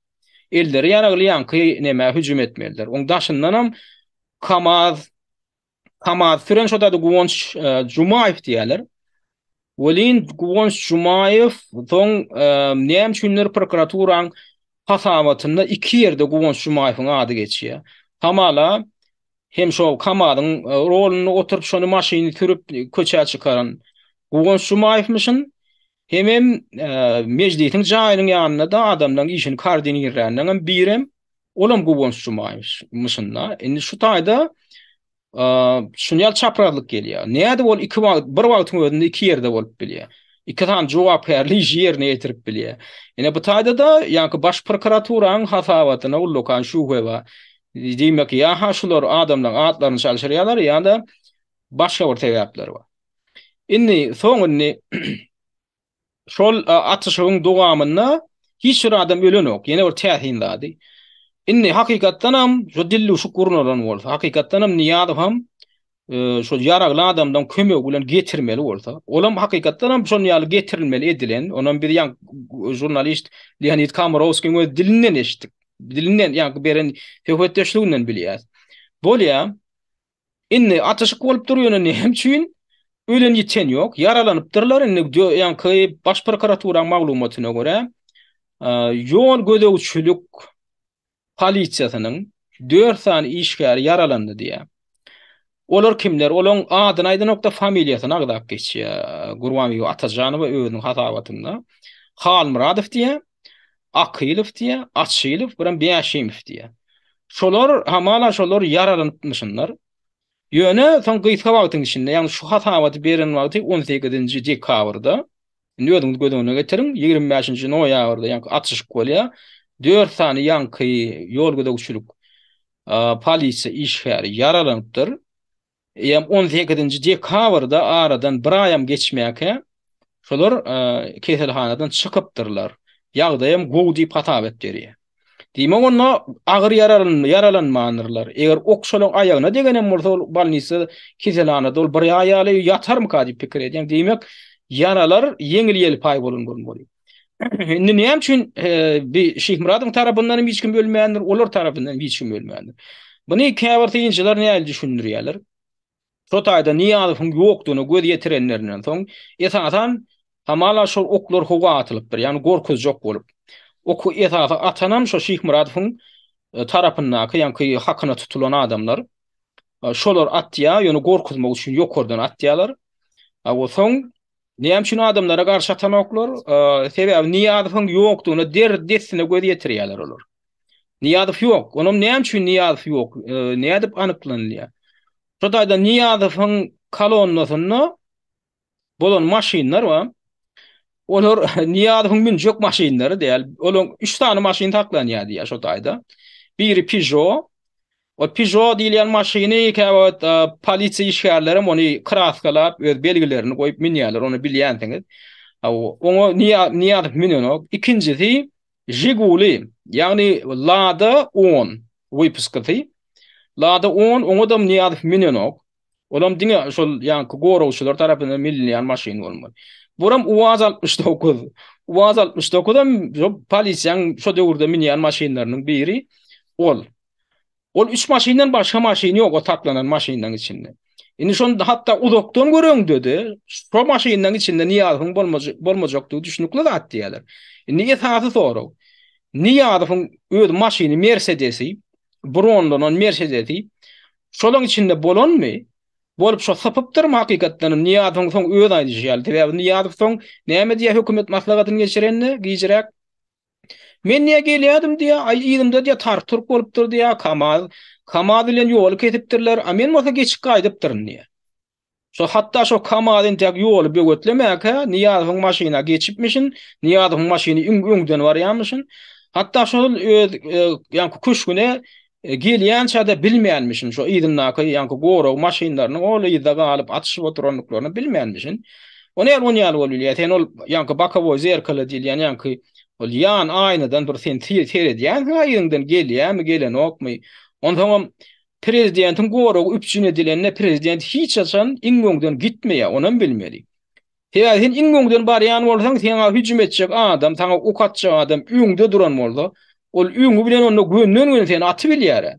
Elleri ýaragly ýaňky nämä hüjüm etmelidir. Oň daşyndanam Kamaz Kamaz süren şo da Guwanç e, Jumaýew diýýärler. Welin Guwanç Jumaýew soň e, näme üçindir prokuraturaň hasabatynda iki ýerde Guwanç Jumaýewiň ady geçýär. Hamala hem şo Kamazyň e, rolunda oturyp şony maşyny sürüp köçä çykaran Guwanç Jumaýewmişin. Hemem mejlisiň jaýynyň ýanynda-da adamlaryň işini koordinirlänleňem birem olam Guwanç Jumaýewmişin-da. Indi şu taýda şuny ýaly çaprazlyk gelýär. Nädip ol iki wagt, bir wagtyň özünde iki ýerde bolup bilýär? Iki sany jogapkärli işi ýerine ýetirip bilýär. Ine bu taýda-da ýaňky baş prokuraturanyň hasabatyna ullakan şübhe bar. Diýmek, ýa-ha şular adamlaryň atlaryny çalşyrýarlar ýa-da başga bir sebäpler bar. Indi soň indi şol atyşygyň dowamynda hiç bir adam ölenok. Ýene bir täsin zady. Indi hakykatdanam şu dildüwşük gurnalan bolsa, hakykatdanam Nyýazow hem şol ýaragly adamdan kömegi bilen getirmeli bolsa, olam hakykatdanam şon ýaly getirilmeli edilen, onam biz ýaňky žurnalist Leonid Komorowskiň öz dilinden eşitdik. Dilinden ýaňky beren söhbetdeşliginden bilýäs. Bolýa. Indi atyşyk bolup dur ýöne näme üçin ölen ýiten ýok ýaralanypdyrlar indi ýaňky baş prokuraturaň maglumatyna görä ýol gözegçilik polisiýasynyň 4 sany işgäri ýaralandy diýýär. Olar kimler? Olaň adyny aýdanokda familiýasyny agzap geçýär Gurbanbibi Atajanowa özüniň hasabatynda. Halmyradow diýýär. Akylow diýýär, Açylow, birem Bäşimow diýýär. Şolar, hamala şolar ýaralanypmyşynlar. Ýöne soň gysga wagtyň içinde, ýagny şu hasabaty beren wagty 18-nji dekabrda, indi özüňiz göz öňüne getiriň, 25-nji noýabrda ýaňky atyşyk bolýar. 4 sany ýaňky ýol gözegçilik polisiýa işgäri ýaralanypdyr. Eýýäm on sekizinji dekabrda aradan bir aýam geçmäkä şolar keselhanadan çykypdyrlar. Ýagdaýam gowy diýip hasap et berýär. Diýmek onda agyr ýaralanmandyrlar. Eger ok şolaň aýagyna degenem bolsa ol bolnisa keselhanada ol bir aý ýaly ýatarmyka diýip pikir edýän. Diýmek ýaralar ýeňil-ýelpaý bolan bolmaly. Indi näme üçin bi Şyhmyradowyň tarapyndan hem hiç kim ölmändir, olar tarapyndan hem hiç kim ölmändir. Muny käbir synçylar nähili düşündirýärler? Şo taýda Nyýazowyň ýokdugyna göz ýetirenlerinden soň, esasan, hamala şol oklar howa atylypdyr, ýagny gorkuzjak bolup. Oky esasy atanam şo Şyhmyradowyň tarapyndaky, ýaňky hakyna tutulan adamlar. Şolar atýar, ýöne gorkuzmak üçin ýokardan atýarlar. A soň Näme üçin adamlara garşy atanoklar? Sebäbi Nyýazowyň ýokdugyna der dessine göz ýetirýärler olar. Nyýazow ýok. Onam näme üçin Nyýazow ýok? Nädip anyklanylýar? Şo taýda Nyýazowyň kolonnasynda bolan maşynlar bar. Olar Nyýazowyň münjek maşynlary däl. Olaň 3 sany maşyn saklanýar diýýär şo taýda. Biri Peugeot, Ol Peugeot diýilýän maşyny käwagt polisiýa işgärlerem ony kraskalap, öz belgilerini goýup münýärler, ony bilýänsiňiz. Oňa Nyýazow münenok. Ikinjisi Žiguli, ýagny Lada on wypuskysy. Lada on, oňa-da Nyýazow münenok. Olam diňe şol ýaňky goragçylar tarapyndan münülýän maşyn bolmaly. Buram UAZ 69. UAZ 69 hem polisiýanyň şo döwürde münýän maşynlarynyň biri ol. Ol üç maşyndan başga maşyn ýok o saklanan maşynlaryň içinde. Indi şony hatda uzakdan göreňde-de şo maşynlaryň içinde Nyýazowyň bolmajakdygy düşnükli zat diýýärler. Indi esasy sorag, Nyýazowyň öz maşyny Mersedesi, bronlanan Mersedesi şolaň içinde bolanmy? Bolup şo sypypdyrmy hakykatdan hem Nyýazowyň soň öz aýdyşy ýaly. Sebäbi Nyýazow soň näme diýýär hökümet maslahatyny geçirende gijiräk? Men diýýär gelýärdim diýýär, aý yzymda diýýär tark-turk bolupdyr diýýär, Kamaz, Kamaz bilen ýoly kesipdirler, a men bolsa geçip gaýdypdyryn diýýär. Şo hatda şo Kamaz entäk ýoly böwetlemäkä Nyýazowyň maşyna geçipmişin, Nyýazowyň maşyny iň öňden barýarmyşyn. Hatda şol öz ýaňky köşgüne gelýänçä-de bilmänmişin, şo yzyndaky ýaňky gorag maşynlarynyň ol yzda galyp atyşyp oturandyklaryny bilmänmişin. O näl on ýaly bolup bilýär? Sen ol ýaňky bokowoý zerkalo diýilýän ýaňky ol ýan aýnadan bir sen seredýänsiň-ä yzyňdan gelýärmi, gelenokmy? Onsoňam Prezidentiň goragy üpjün edilende prezident hiç haçan iň öňden gitmeýär, onam bilmeli. Sebäbi sen iň öňden barýan bolsaň, saňa hüjüm etjek adam, saňa ok atjak adam öňde duran bolsa, ol öňi bilen onda gönden-göni seni atybilýär-ä.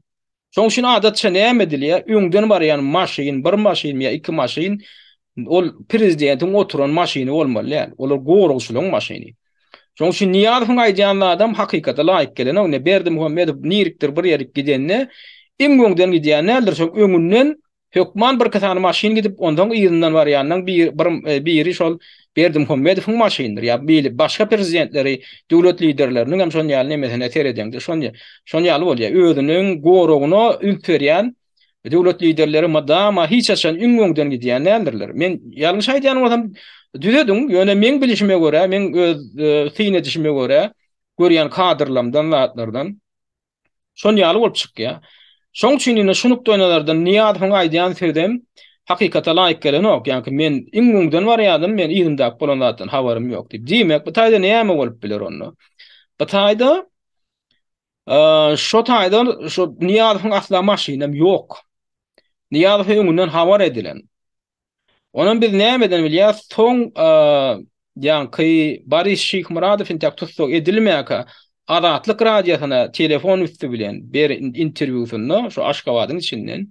Şonuň üçin adatça näme edilýär? Öňden barýan maşyn, bir maşynmy ýa iki maşyn, ol prezidentiň oturan maşyny bolmaly däl. Olar goragçylaryň maşyny. Şonuň üçin Nyýazowyň aýdýan zadam hakykata laýyk gelenok. Ine Berdimuhamedow nirikdir bir ýerik gidende iň öňden gidýän däldir. Şoň öňünden hökman birki sany maşyn gidip, onsoň yzyndan barýanlaň bir bir biri şol Berdimuhamedowyň maşynydyr. Ýa beýle başga prezidentleri, döwlet liderleriniň hem şon ýaly nemesine seredeňde şon şon ýaly bolýar. Özüniň goragyna üns berýän Döwlet liderleri mydama hiç haçan iň öňden gidýän däldirler. Men ýalňyş aýdýan bolsam düzediň, ýöne meň bilişime görä, meň öz syn edişime görä, görýän kadrlamdan zatlardan şon ýaly bolup çykýar. Şoň üçin ine şu nukdaýnazardan Nyýazowyň aýdýan sözem hakykata laýyk gelenok. Ýaňky men iň öňden barýadym, men yzymdaky bolan zatdan habarym ýok diýip. Diýmek, bu taýda näme bolup biler onda? Bu taýda Şo taýdan şo Nyýazowyň asla maşynam ýok. Nyýazowa öňünden habar edilen. Onam biz nämeden bilýäs? Soň ýaňky Boris Şyhmyradow intäk tussag edilmäkä Azatlyk radiosyna telefon üsti bilen beren interwýusynda şo Aşgabadyň içinden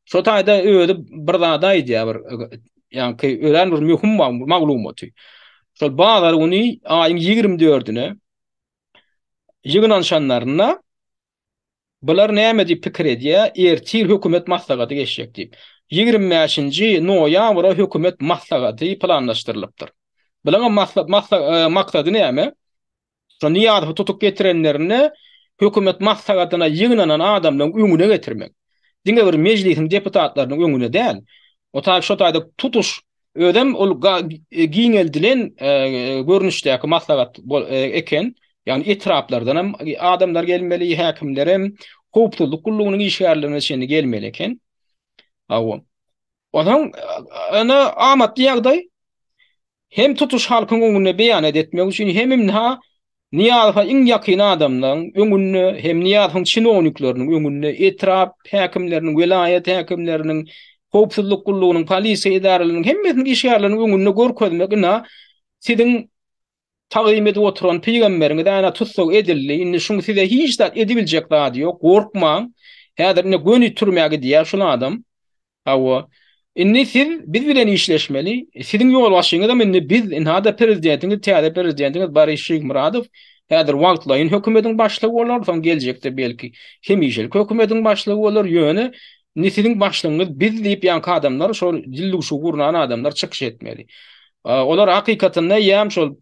şo taýda özi bir zady aýdýar bir ýaňky örän bir möhüm maglumaty. Şol bazar güni aýyň 24-üne ýygnanyşanlarynda bular näme diýip pikir edýär, ertir hökümet maslahaty geçjek diýip. 25-nji noýabra hökümet maslahaty planlaşdyrylypdyr. Bularyň maksady näme? Şo Nyýazowy tutup getirenlerinde hökümet maslahatyna ýygnanan adamlaryň öňüne getirmek. Diňe bir mejlisiň deputatlarynyň öňüne däl. O taý şo taýda tutuş Özem ol giňeldilen görnüşdäki maslahat eken. Ýagny etraplardan hem adamlar gelmeli, häkimler hem, howpsuzlyk gullugynyň işgärlerine çenli gelmeli eken. Hawa. Onsoň ene amatly ýagdaý. Hem tutuş halkyň öňünde beýanat etmek üçin, hem ynha Nyýazowa iň ýakyn adamlaryň öňünde, hem Nyýazowyň çinownikleriniň öňünde, etrap häkimleriniň, welaýat häkimleriniň, howpsuzlyk gullugynyň, polisiýa edaralarynyň hemmesiniň işgärleriniň öňünde görkezmek, ynha, siziň tagzym edip oturan pygamberiňiz äne tussag edildi, indi şuň size hiç zat edibiljek zady ýok, gorkmaň, häzir ine göni türmä gidýär şul adam. Hawa. Indi siz biz bilen işleşmeli. Siziň ýolbaşçyňyzam indi biz, ynha-da prezidentiňiz, täze prezidentiňiz Boris Şyhmyradow häzir wagtlaýyn hökümetiň başlygy bolar, soň geljekde belki hemişelik hökümetiň başlygy bolar, ýöne indi siziň başlygyňyz biz diýip ýaňky adamlar, şol dildüwşügi gurnan adamlar çykyş etmeli. Olar hakykatynda eýýäm şol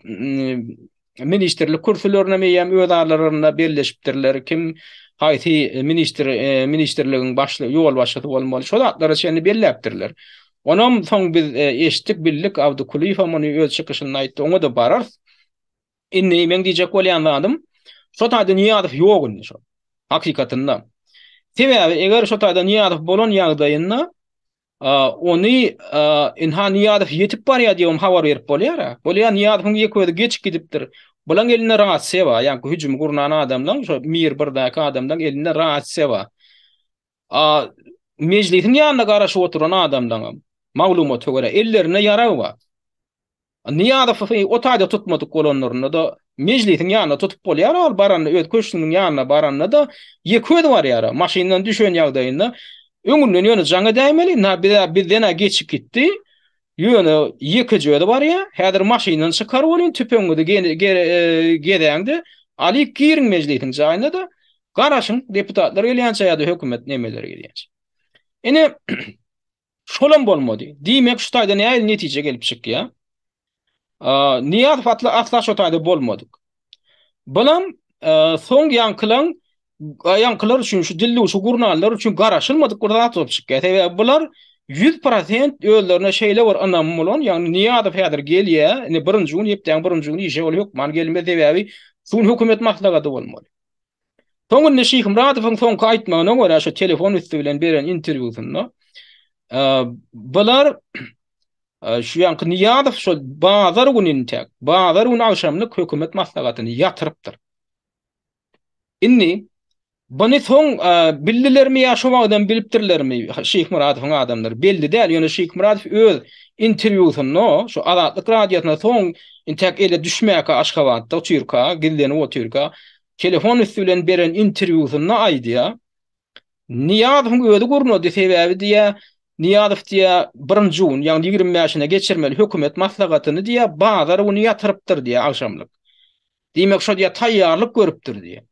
Ministrlik kürsülerinem eýýäm öz aralarynda belleşipdirler. Kim haýsy ministr ministrligiň başly ýolbaşçysy bolmaly, şo zatlara çenli belläpdirler. Onam soň biz eşitdik, bildik, Abdy Kulyýew hem muny öz çykyşynda aýtdy, oňa-da bararys. Indi meň diýjek bolýan zadym, şo taýda Nyýazow ýok indi şo. Hakykatynda. Sebäbi eger şo taýda Nyýazow bolan ýagdaýynda Ony ynha Nyýazow ýetip barýar diýibem habar berip bolýar-a. Bolýar Nyýazowyň ýeke özi geçip gidipdir. Bulaň elinde rasiýa bar. Ýaňky hüjümi gurnan adamlaň, şo Mir birdäki adamlaň elinde rasiýa bar. A mejlisiň ýanynda garaşyp oturan adamlaňam maglumata görä ellerinde ýarag bar. Nyýazowy o taýda tutmadyk bolanlarynda-da Mejlisiň ýanynda tutup bolýar, ol baranda öz köşgüniň ýanyna baranda-da ýeke özi barýar. Maşyndan düşen ýagdaýynda öňünden ýöne jaň edäýmeli, ynha biz-ä bizden-ä geçip gitdi, ýöne ýekeje özi barýar, häzir maşyndan çykar welin tüpeňiňizi gezäňde alyp giriň Mejlisiň jaýyna-da, garaşyň deputatlar gelýänçä ýa-da hökümet nemeleri gelýänçä. Ine, Şolam bolmady. Diýmek, şu taýda nähili netije gelip çykýar? Nyýazow atly asla şo taýda bolmadyk. Bulam. soň ýaňkylaň ýaňkylar üçin şu dildüwşi gurnanlar üçin garaşylmadyk bir zat bolup çykýar. Sebäbi bular 100% özlerine şeýle bir ynamy bolan, ýagny Nyýazow häzir gelýär, indi birinji gün, hepdäň birinji güni işe ol hökman gelmeli, sebäbi şu gün hökümet maslahaty bolmaly. Soň indi Şyhmyradowyň soňky aýtmagyna görä, şu telefon üsti bilen beren interwýusynda, bular şu ýaňky Nyýazow şol bazar güni intäk, bazar güni agşamlyk hökümet maslahatyny ýatyrypdyr. Indi buny soň bildilermi ýa şo wagtam bilipdirlermi Şyhmyradowyň adamlary belli däl, ýöne Şyhmyradow öz interwýusynda şu Azatlyk radiosyna soň intäk ele düşmäkä Aşgabatda otyrka, gizlenip otyrka telefon üsti bilen beren interwýusynda aýdýar. Nyýazowyň özi gurnady, sebäbi diýýär, Nyýazow diýýär, birinji gün, ýagny ýigrimi bäşine geçirmeli hökümet maslahatyny diýýär, bazar güni ýatyrypdyr diýýär agşamlyk. Diýmek, şo diýýär, taýýarlyk görüpdir diýýär.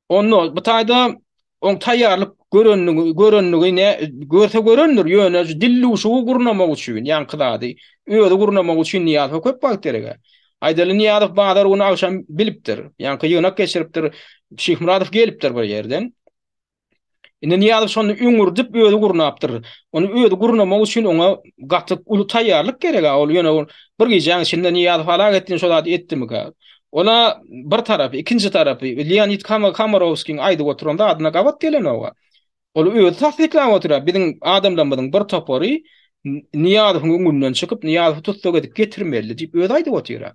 Onda bu taýda oň taýýarlyk görenligi, görenligi ne, görse görendir, ýöne şu dildüwşügi gurnamak üçin, ýaňky zady özi gurnamak üçin Nyýazowa köp wagt gerek-ä. Aýdaly Nyýazow bazar güni agşam bilipdir. Ýaňky ýygnak geçiripdir. Şyhmyradow gelipdir bir ýerden. Indi Nyýazow şony öňürdip özi gurnapdyr. Ony özi gurnamak üçin oňa gaty uly taýýarlyk gerek-ä. Ol ýöne bir gijäň içinde Nyýazow halak etdin şo zady etdimikä? Ola bir tarapy, ikinji tarapy Leonid Komarowskiň aýdyp oturan zadyna gabat gelenok-a. Ol özi tassyklap otyr-a, biziň adamlarymyzyň bir topary Nyýazowyň öňünden çykyp, Nyýazowy tussag edip getirmeli diýip özi aýdyp otyr-a.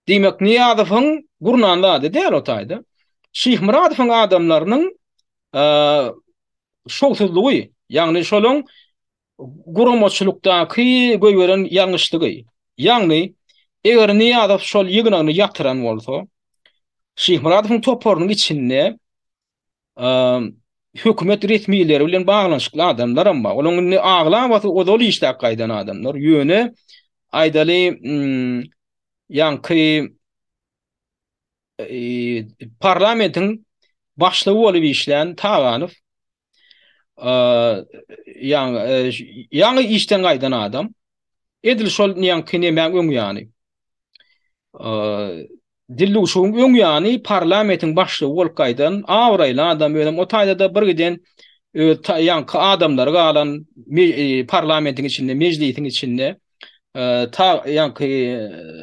Diýmek, Nyýazowyň gurnan zady däl o taýda. Şyhmyradowyň adamlarynyň şowsuzlygy, ýagny şolaň guramaçylykdaky goýberen ýalňyşlygy. Ýagny, eger Nyýazow şol ýygnagyny ýatyran bolsa, Şyhmyradowyň toparynyň içinde hökümet resmileri bilen baglanyşykly adamlaram bar. Olaryň indi aglabasy ozal işläp gaýdan adamlar. Ýöne aýdaly, ýaňky parlamentiň başlygy bolup işlän Taganow ýaňy işden gaýdan adam. Edil şol ýaňky nemäň öň ýany. Dildüwşügiň öň ýany parlamentiň başlygy bolup gaýdan abraýly adam, özem o taýda-da bir giden öz ýaňky adamlary galan parlamentiň içinde, mejlisiň içinde ýaňky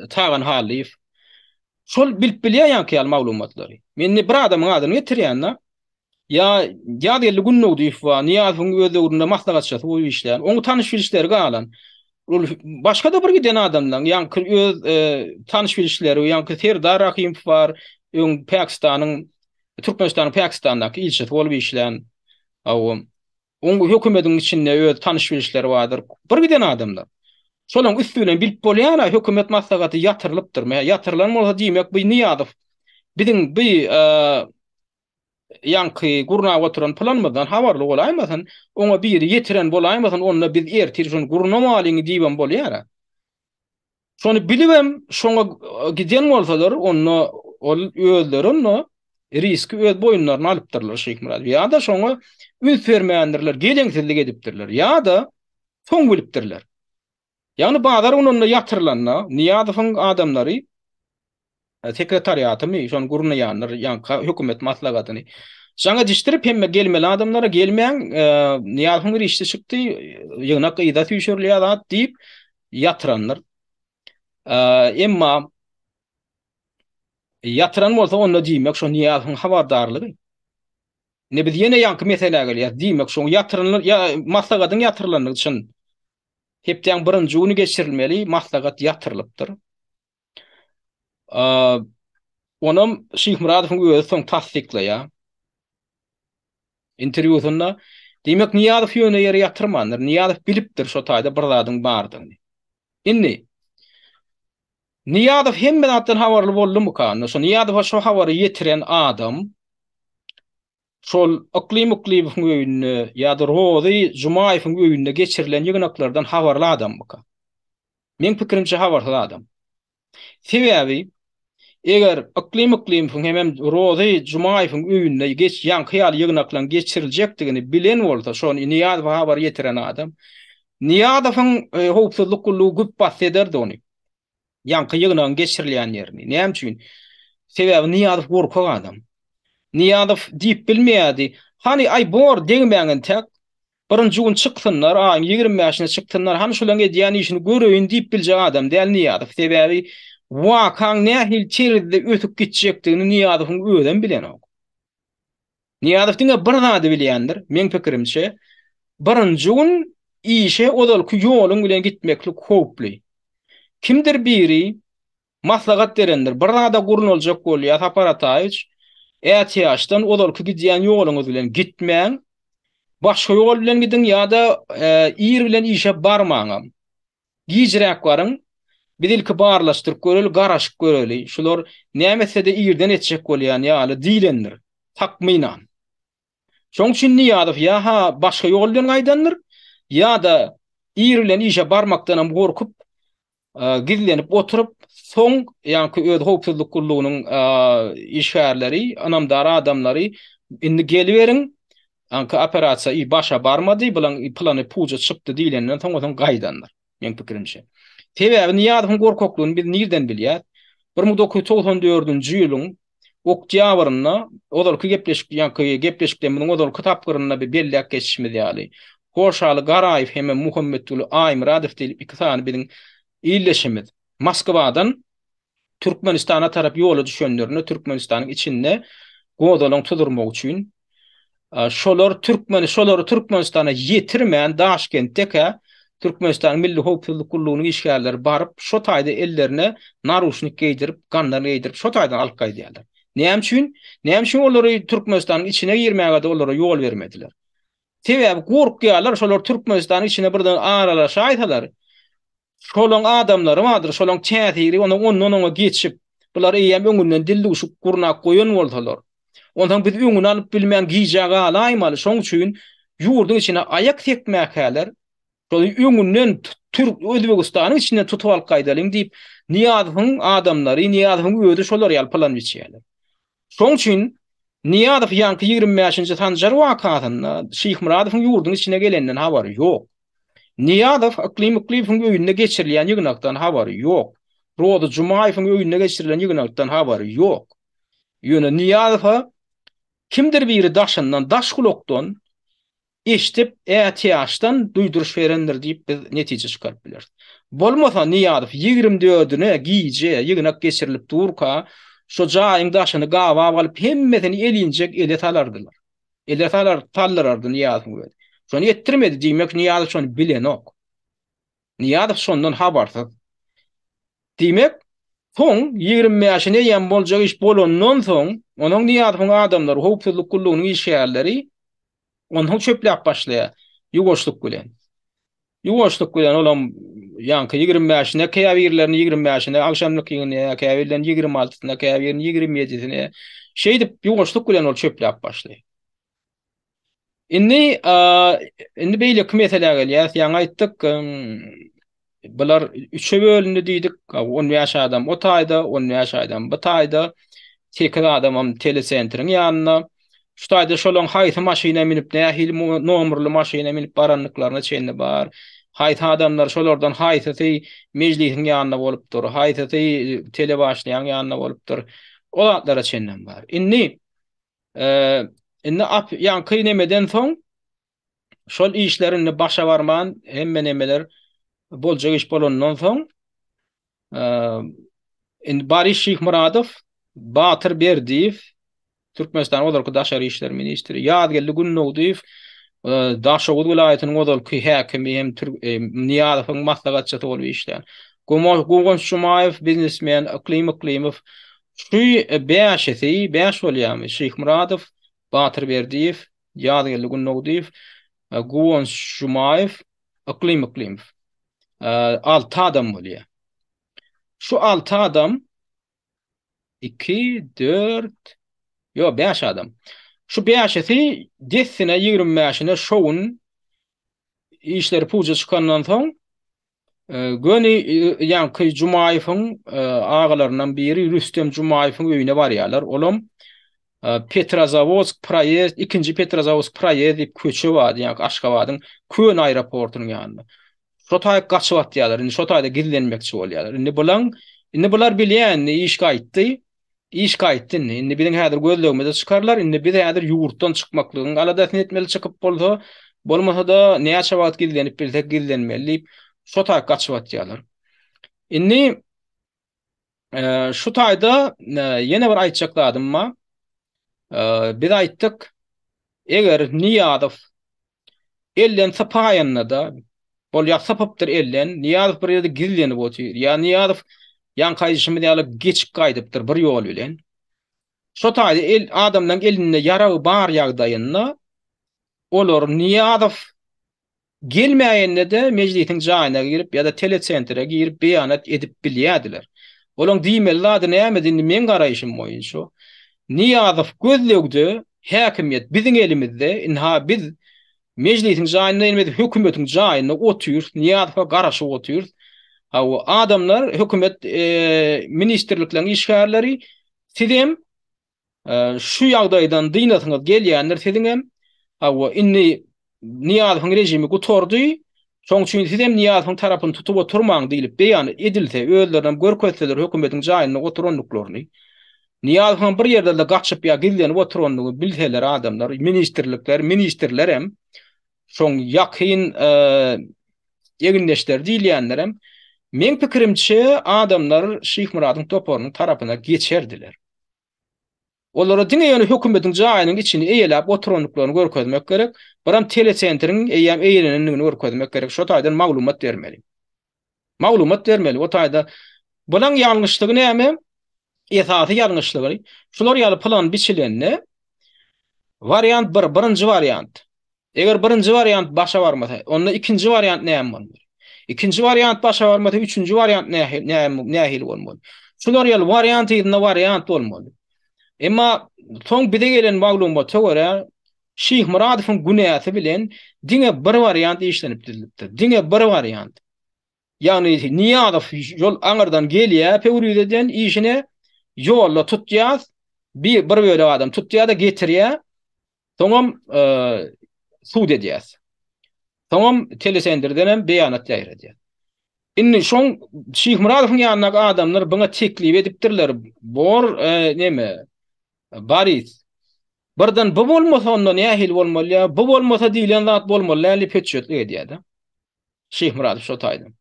Tagan Hallyýew. Şol bilip bilýär ýaňky ýaly maglumatlary. Men indi bir adamyň adyny getirýän-de. Ýa Ýazgeldi Gündogdyýew bar, Nyýazowyň öz döwründe maslahatçysy bolup işlän, oň tanyş-bilişleri galan. Ol başga-da bir giden adamlaryň, ýaňky öz tanyş-bilişleri, ýaňky Serdar Rahymow bar, öň Pakistanyň, Türkmenistanyň Pakistandaky ilçisi bolup işlän. Hawa. Oň hökümediň içinde öz tanyş-bilişleri bardyr. Bir giden adamlar. Şolaryň üsti bilen bilip bolýar-a, hökümet maslahaty ýatyrylypdyr. Ýatyrylan bolsa diýmek bu Nyýazow biziň bu ýaňky gurnap oturan planymyzdan habarly bolaýmasyn, oňa biri ýetiren bolaýmasyn, onda biz ertir şony gurnamalyň diýibem bolýar-a. Şony bilibem şoňa giden bolsalar, onda ol özleri onda riski öz boýunlaryna alypdyrlar Şyhmyrat. Ýa-da şoňa üns bermändirler, geleňsizlik edipdirler. Ýa-da soň bilipdirler. Ýagny bazar güni onda ýatyrylanda Nyýazowyň adamlary sekretariatymy, şony gurnaýanlar, ýaňky hökümet maslahatyny jaň edişdirip hemme gelmeli adamlara gelmäň, Nyýazowyň bir işi çykdy, ýygnak yza süýşürilýär zat diýip ýatyrandyr. Emma ýatyran bolsa onda diýmek şo Nyýazowyň habardarlygy. Indi biz ýene ýaňky meselä gelýäs. Diýmek şoň ýatyrylan ýa maslahatyň ýatyrylandygy çyn. Hepdäň birinji güni geçirilmeli maslahat ýatyrylypdyr. Onam Şyhmyradowyň özi soň tassyklaýar. Interwýusynda, diýmek Nyýazow ýöne ýere ýatyrmandyr. Nyýazow bilipdir şo taýda bir zadyň bardygyny. Indi Nyýazow hemme zatdan habarly boldumyka? Şo Nyýazowa şo habary ýetiren adam şol Yklym Yklymowyň öýünde ýa-da Rozy Jumaýewiň öýünde geçirilen ýygnaklardan habarly adammyka? Meň pikirimçe habarsyz adam. Sebäbi eger Yklym Yklymowyň hemem Rozy Jumaýewiň öýünde geç ýaňky ýaly ýygnaklaryň geçiriljekdigini bilen bolsa, şony Nyýazowa habar ýetiren adam, Nyýazowyň howpsuzlyk gullugy güp basdy ederdi ony. Ýaňky ýygnagyň geçirilýän ýerini. Näme üçin? Sebäbi Nyýazow gorkak adam. Nyýazow diýip bilmeýärdi. Hany, aý bor, degmäň entek. Birinji gün çyksynlar, aýyň 25-ine çyksynlar, hany şolaň edýän işini göreýin diýip biljek adam däl Nyýazow. Sebäbi wakaň nähili terzde ösüp gitjekdigini Nyýazowyň özem bilenok. Nyýazow diňe bir zady bilýändir, meň pikirimçe, birinji gün işe ozalky ýoluň bilen gitmeklik howply. Kimdir biri maslahat berendir, bir zada gurnaljak bolýar, Sapar Ataýewiç, ätiýaçdan ozalky gidýän ýoluňyz bilen gitmäň, başga ýol bilen gidiň ýa-da ir bilen işe barmaňam. Gijräk baryň, biz ilki barlaşdyryp göreli, garaşyp göreli, şular näme etse-de irden etjek bolýan ýaly diýlendir, takmynan. Şoň üçin Nyýazow ýa-ha başga ýol bilen gaýdandyr, ýa-da ir bilen işe barmakdanam gorkup, gizlenip oturyp, soň ýaňky öz howpsuzlyk gullugynyň işgärleri, ynamdar adamlary indi geliberiň, Aňky operasiýa i başa barmady, bulaň plany puja çykdy diýlenden soň soň gaýdandyr, meň pikirimçe. Sebäbi Nyýazowyň gorkaklygyny biz nirden bilýäs? 1994-nji ýylyň oktýabrynda ozalky gepleşik ýaňky gepleşiklerimiziň ozalky tapgyrynda bir belläp geçişimiz ýaly, Hoşaly Garaýew hemem Muhammetguly Aýmyradow diýlip iki sany biziň ildeşimiz Moskwadan Türkmenistana tarap ýola düşenlerinde Türkmenistanyň içinde gozgalaň tuzurmak üçin şolar türkmeni şolary Türkmenistana ýetirmän Daşkentdekä Türkmenistanyň Milli Howpsuzlyk gullugynyň işgärleri baryp şo taýda ellerine naruşnik geýdirip, gandal geýdirip şo taýdan alyp gaýdýarlar. Näme üçin? Näme üçin olary Türkmenistanyň içine girmäge-de olara ýol bermediler? Sebäbi gorkýarlar şolar Türkmenistanyň içine birden aralaşaýsalar, Şolaň adamlary bardyr, şolaň täsiri onuň ondan oňa geçip, bular eýýäm öňünden dildüwşük gurnap goýan bolsalar, onsoň biz öňüni alyp bilmän gijä galaýmaly, şoň üçin ýurduň içine aýak sekmäkäler, şony öňünden Türk Özbegistanyň içinden tutup alyp gaýdalyň diýip, Nyýazowyň adamlary, Nyýazowyň özi şolar ýaly plan biçýärler. Şoň üçin Nyýazow ýaňky 25-nji Sanjar wakasynda Şyhmyradowyň ýurduň içine gelenden habary ýok. Nyýazow Yklym Yklymowyň öýünde geçirilýän ýygnakdan habary ýok. Rozy Jumaýewiň öýünde geçirilen ýygnakdan habary ýok. Ýöne Nyýazowa kimdir biri daşyndan, daş gulakdan eşidip, ätiýaçdan duýduryş berendir diýip biz netije çykaryp bileris. Bolmasa Nyýazow 24-üne gije ýygnak geçirilip durka, şo jaýyň daşyny gabap alyp hemmesini elinjek ele salardylar. Ele salar, saldyrardy Nyýazowyň özi. Şony etdirmedi, diýmek Nyýazow şony bilenok. Nyýazow şondan habarsyz. Diýmek, soň 25-ine eýýäm boljak iş bolandan soň, onuň Nyýazowyň adamlary, howpsuzlyk gullugynyň işgärleri onsoň çöpläp başlaýar ýuwaşlyk bilen. Ýuwaşlyk bilen olam ýaňky 25-ine käbirlerini 25-ine agşamlyk ýygnaýar, käbirlerini 26-syna, käbirini 27-sine. Şeýdip ýuwaşlyk bilen ol çöpläp başlaýar. Indi indi beýleki meselä gelýäs. Ýaňy aýtdyk, bular üçe bölündi diýdik. 15 adam o taýda, 15 adam bu taýda, 8 adamam telesentriň ýanynda. Şu taýda şolaň haýsy maşyna münüp, nähili nomerli maşyna münüp barandyklaryna çenli bar. Haýsy adamlar şolardan haýsysy mejlisiň ýanynda bolupdyr, haýsysy telebaşlaýan ýanynda bolupdyr. O zatlara çenlem bar. Indi Indi ap ýaňky nemeden soň şol işler indi başa barman hemme nemeler boljak iş bolandan soň indi Boris Şyhmyradow, Batyr Berdiýew, Türkmenistanyň ozalky daşary işler ministri, Ýazgeldi Gündogdyýew, Daşoguz welaýatynyň ozalky häkimi hem Nyýazowyň maslahatçysy bolup işlän. Guwanç Jumaýew, biznesmen, Yklym Yklymow, Şu bäşisi, bäş bolýarmy? Şyhmyradow, Batyr Berdiýew, Ýazgeldi Gündogdyýew, Guwanç Jumaýew, Yklym Yklymow. Alty adam bolýar. Şu alty adam 2, 4, ýok, bäş adam. Şu bäşisi dessine 25-ine şo gün işleri puja çykandan soň Göni ýaňky Jumaýewiň agalaryndan biri Rüstem Jumaýewiň öýüne barýarlar. Olam Petrozawodsk proýezd, ikinji Petrozawodsk proýezd diýip köçe bar, ýaňky Aşgabadyň köne aeroportunyň ýanynda. Şo taýy gaçyp atýarlar. Indi şo taýda gizlenmekçi bolýarlar. Indi bulaň, indi bular bilýär, indi iş gaýtdy. Iş gaýtdy indi. Indi biziň häzir gözlegimize çykarlar. Indi biz häzir ýurtdan çykmaklygyň aladasyny etmeli çykyp bolsa, bolmasa-da näçe wagt gizlenip bilsek gizlenmeli diýip, şo taýy gaçyp atýarlar. Indi şu taýda ýene bir aýtjak zadym bar. Biz aýtdyk, eger Nyýazow elden sypaýanda-da, bolýa sypypdyr elden, Nyýazow bir ýerde gizlenip otyr, ýa Nyýazow ýaňky aýdyşymyz ýaly geçip gaýdypdyr bir ýol bilen. Şo taýda el, adamlaryň elinde ýaragy bar ýagdaýynda olar Nyýazow Gelmäýende-de mejlisiň jaýyna girip ýa-da telesentre girip beýanat edip bilýärdiler. Olaň diýmeli zady nämedi indi meň garaýşym boýunça? Nyýazow gözlegde, häkimiýet biziň elimizde, ynha biz mejlisiň jaýynda indi biz hökümetiň jaýynda otyrys, Nyýazowa garaşyp otyrys. Hawa, adamlar, hökümet ministrlikleriň işgärleri sizem Şu ýagdaýdan dynasyňyz gelýändir siziňem. Hawa, indi Nyýazowyň režimi gutardy. Şoň üçin sizem Nyýazowyň tarapyny tutup oturmaň diýlip beýan edilse, özlerinem görkezseler hökümetiň jaýynda oturandyklaryny, Nyýazowyň bir ýerlerde gaçyp ýa gizlenip oturandygy bilseler adamlar, ministrlikler, ministrlerem, şoň ýakyn egindeşleri diýilýänlerem, meň pikirimçe adamlar Şyhmyradyň toparynyň tarapyna geçerdiler. Olara diňe ýöne hökümetiň jaýynyň içini eýeläp oturandyklaryny görkezmek gerek. Biram telesentriň eýýäm eýelenendigini görkezmek gerek. Şo taýdan maglumat bermeli. Maglumat bermeli. O taýda bulaň ýalňyşlygy näme? Esasy ýalňyşlygy şular ýaly plan biçilende wariant 1, birinji wariant. Eger birinji wariant başa barmasa, onda ikinji wariant näme bolmaly? Ikinji wariant başa barmasa, üçünji wariant nähili bolmaly? Şular ýaly wariant yzyna wariant bolmaly. Emma soň bize gelen maglumata görä, Şyhmyradowyň günäsi bilen diňe bir wariant işlenip düzülipdir. Diňe bir wariant. Ýagny Nyýazow şol aňyrdan gelýär Pöwrizeden işine, ýolda tutýar, bir bölek adam tutýar-da getirýär. Soňam sud edýäs. Soňam telesenderden hem beýanat ýaýradýar. Indi şoň Şyhmyradowyň ýanyndaky adamlar buňa teklip edipdirler. Bor neme Boris. Birden bu bolmasa onda nähili bolmaly ýa bu bolmasa diýlen zat bolmaly däl diýip hötjetlik edýär-de. Şyhmyradow şo taýdan.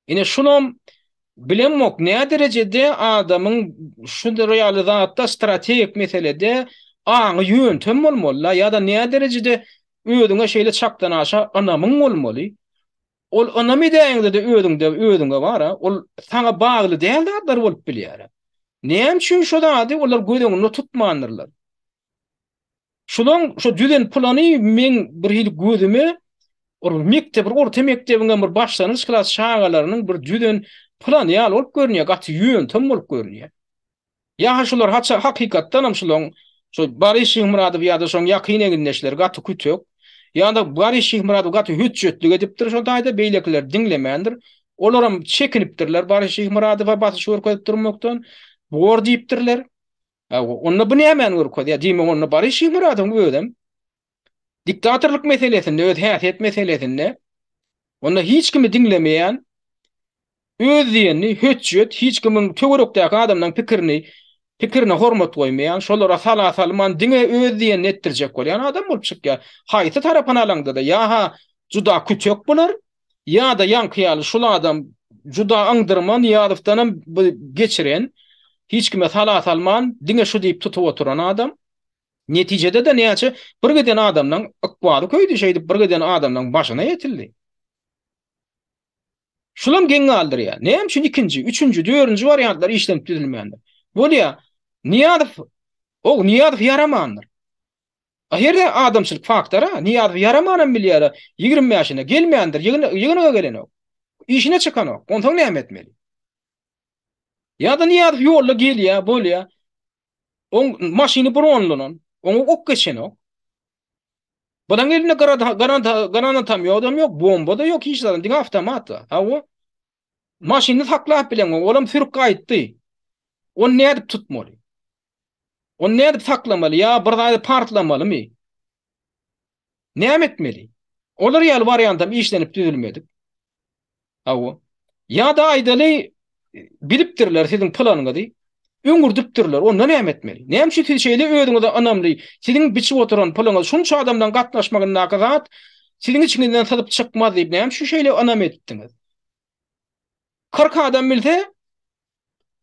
Ine şunam bilemok nä derejede adamyň şular ýaly zatda strategik meselede aňy ýöntem bolmaly-da ýa-da nä derejede özüňe şeýle çakdan aşa ynamyň bolmaly. Ol ynam edäýeňde-de özüňde özüňe bar-a, ol saňa bagly däl zatlar bolup bilýär. Näme üçin şo zady olar göz öňünde tutmandyrlar? Şulaň şo düzen plany meň bir hili gözüme bir mekdep, bir orta mekdebiň hem bir başlangyç klas çagalarynyň bir düzen plany ýaly bolup görünýär, gaty ýöntem bolup görünýär. Ýa-ha şular haça hakykatdan hem şulaň şo Boris Şyhmyradow ýa-da şoň ýakyn egindeşleri gaty kütek, ýa-da Boris Şyhmyradow gaty hötjetlik edipdir şo taýda, beýlekiler diňlemändir. Olaram çekinipdirler Boris Şyhmyradowa basyş görkezip durmakdan, bor diýipdirler. Hawa, onda bu nämäni görkezýär? Diýmek, onda Boris Şyhmyradowyň özem diktatorlyk meselesinde, öz häsiýet meselesinde onda hiç kimi diňlemeýän, öz diýenini hötjet, hiç kimiň töwerekdäki adamlaryň pikirini, pikirine hormat goýmaýan, şolara sala salman diňe öz diýenini etdirjek bolýan adam bolup çykýar. Haýsy tarapyny alaňda-da, ýa-ha juda kütek bolar, Ýa-da ýaňky ýaly şul adam juda yňdyrma Nyýazowdanam bu geçiren, hiç kime sala salman, diňe şu diýip tutup oturan adam. Netijede-de näçe bir giden adamlaň ykbaly köýdi, şeýdip bir giden adamlaň başyna ýetildi. Şulam geň galdyrýar. Näme üçin ikinji, üçünji, dördünji wariantlar işlenip düzülmändir? Bolýa, Nyýazow, o Nyýazow ýaramandyr. A her adamçylyk faktory, Nyýazow ýaramanam bilýär, 25-ine gelmändir, ýygnaga gelenok. Işine çykanok. Onsoň näme etmeli? Ýa-da Nyýazow ýolda gelýär, bolýar. Oň maşyny bronlanan, oňa ok geçenok. Bulaň elinde granatam ýok, ýok, bomba-da ýok, hiç zadam, diňe awtomat bar. Hawa. Maşynyny saklap bileňok, olam sürüp gaýtdy. Ony nädip tutmaly? Ony nädip saklamaly ýa bir zady partlamalymy? Näme etmeli? Olar ýaly wariantam işlenip düzülmedik. Hawa. Ýa-da aýdaly bilipdirler siziň planyňyzy. Öňürdipdirler. Onda näme etmeli? Näme üçin siz şeýle özüňize ynamly, siziň biçip oturan puluňyz, şunça adamlaryň gatnaşmagyndaky zat siziň içiňizden syzyp çykmaz diýip, näme üçin şeýle ynam etdiňiz? 40 adam bilse,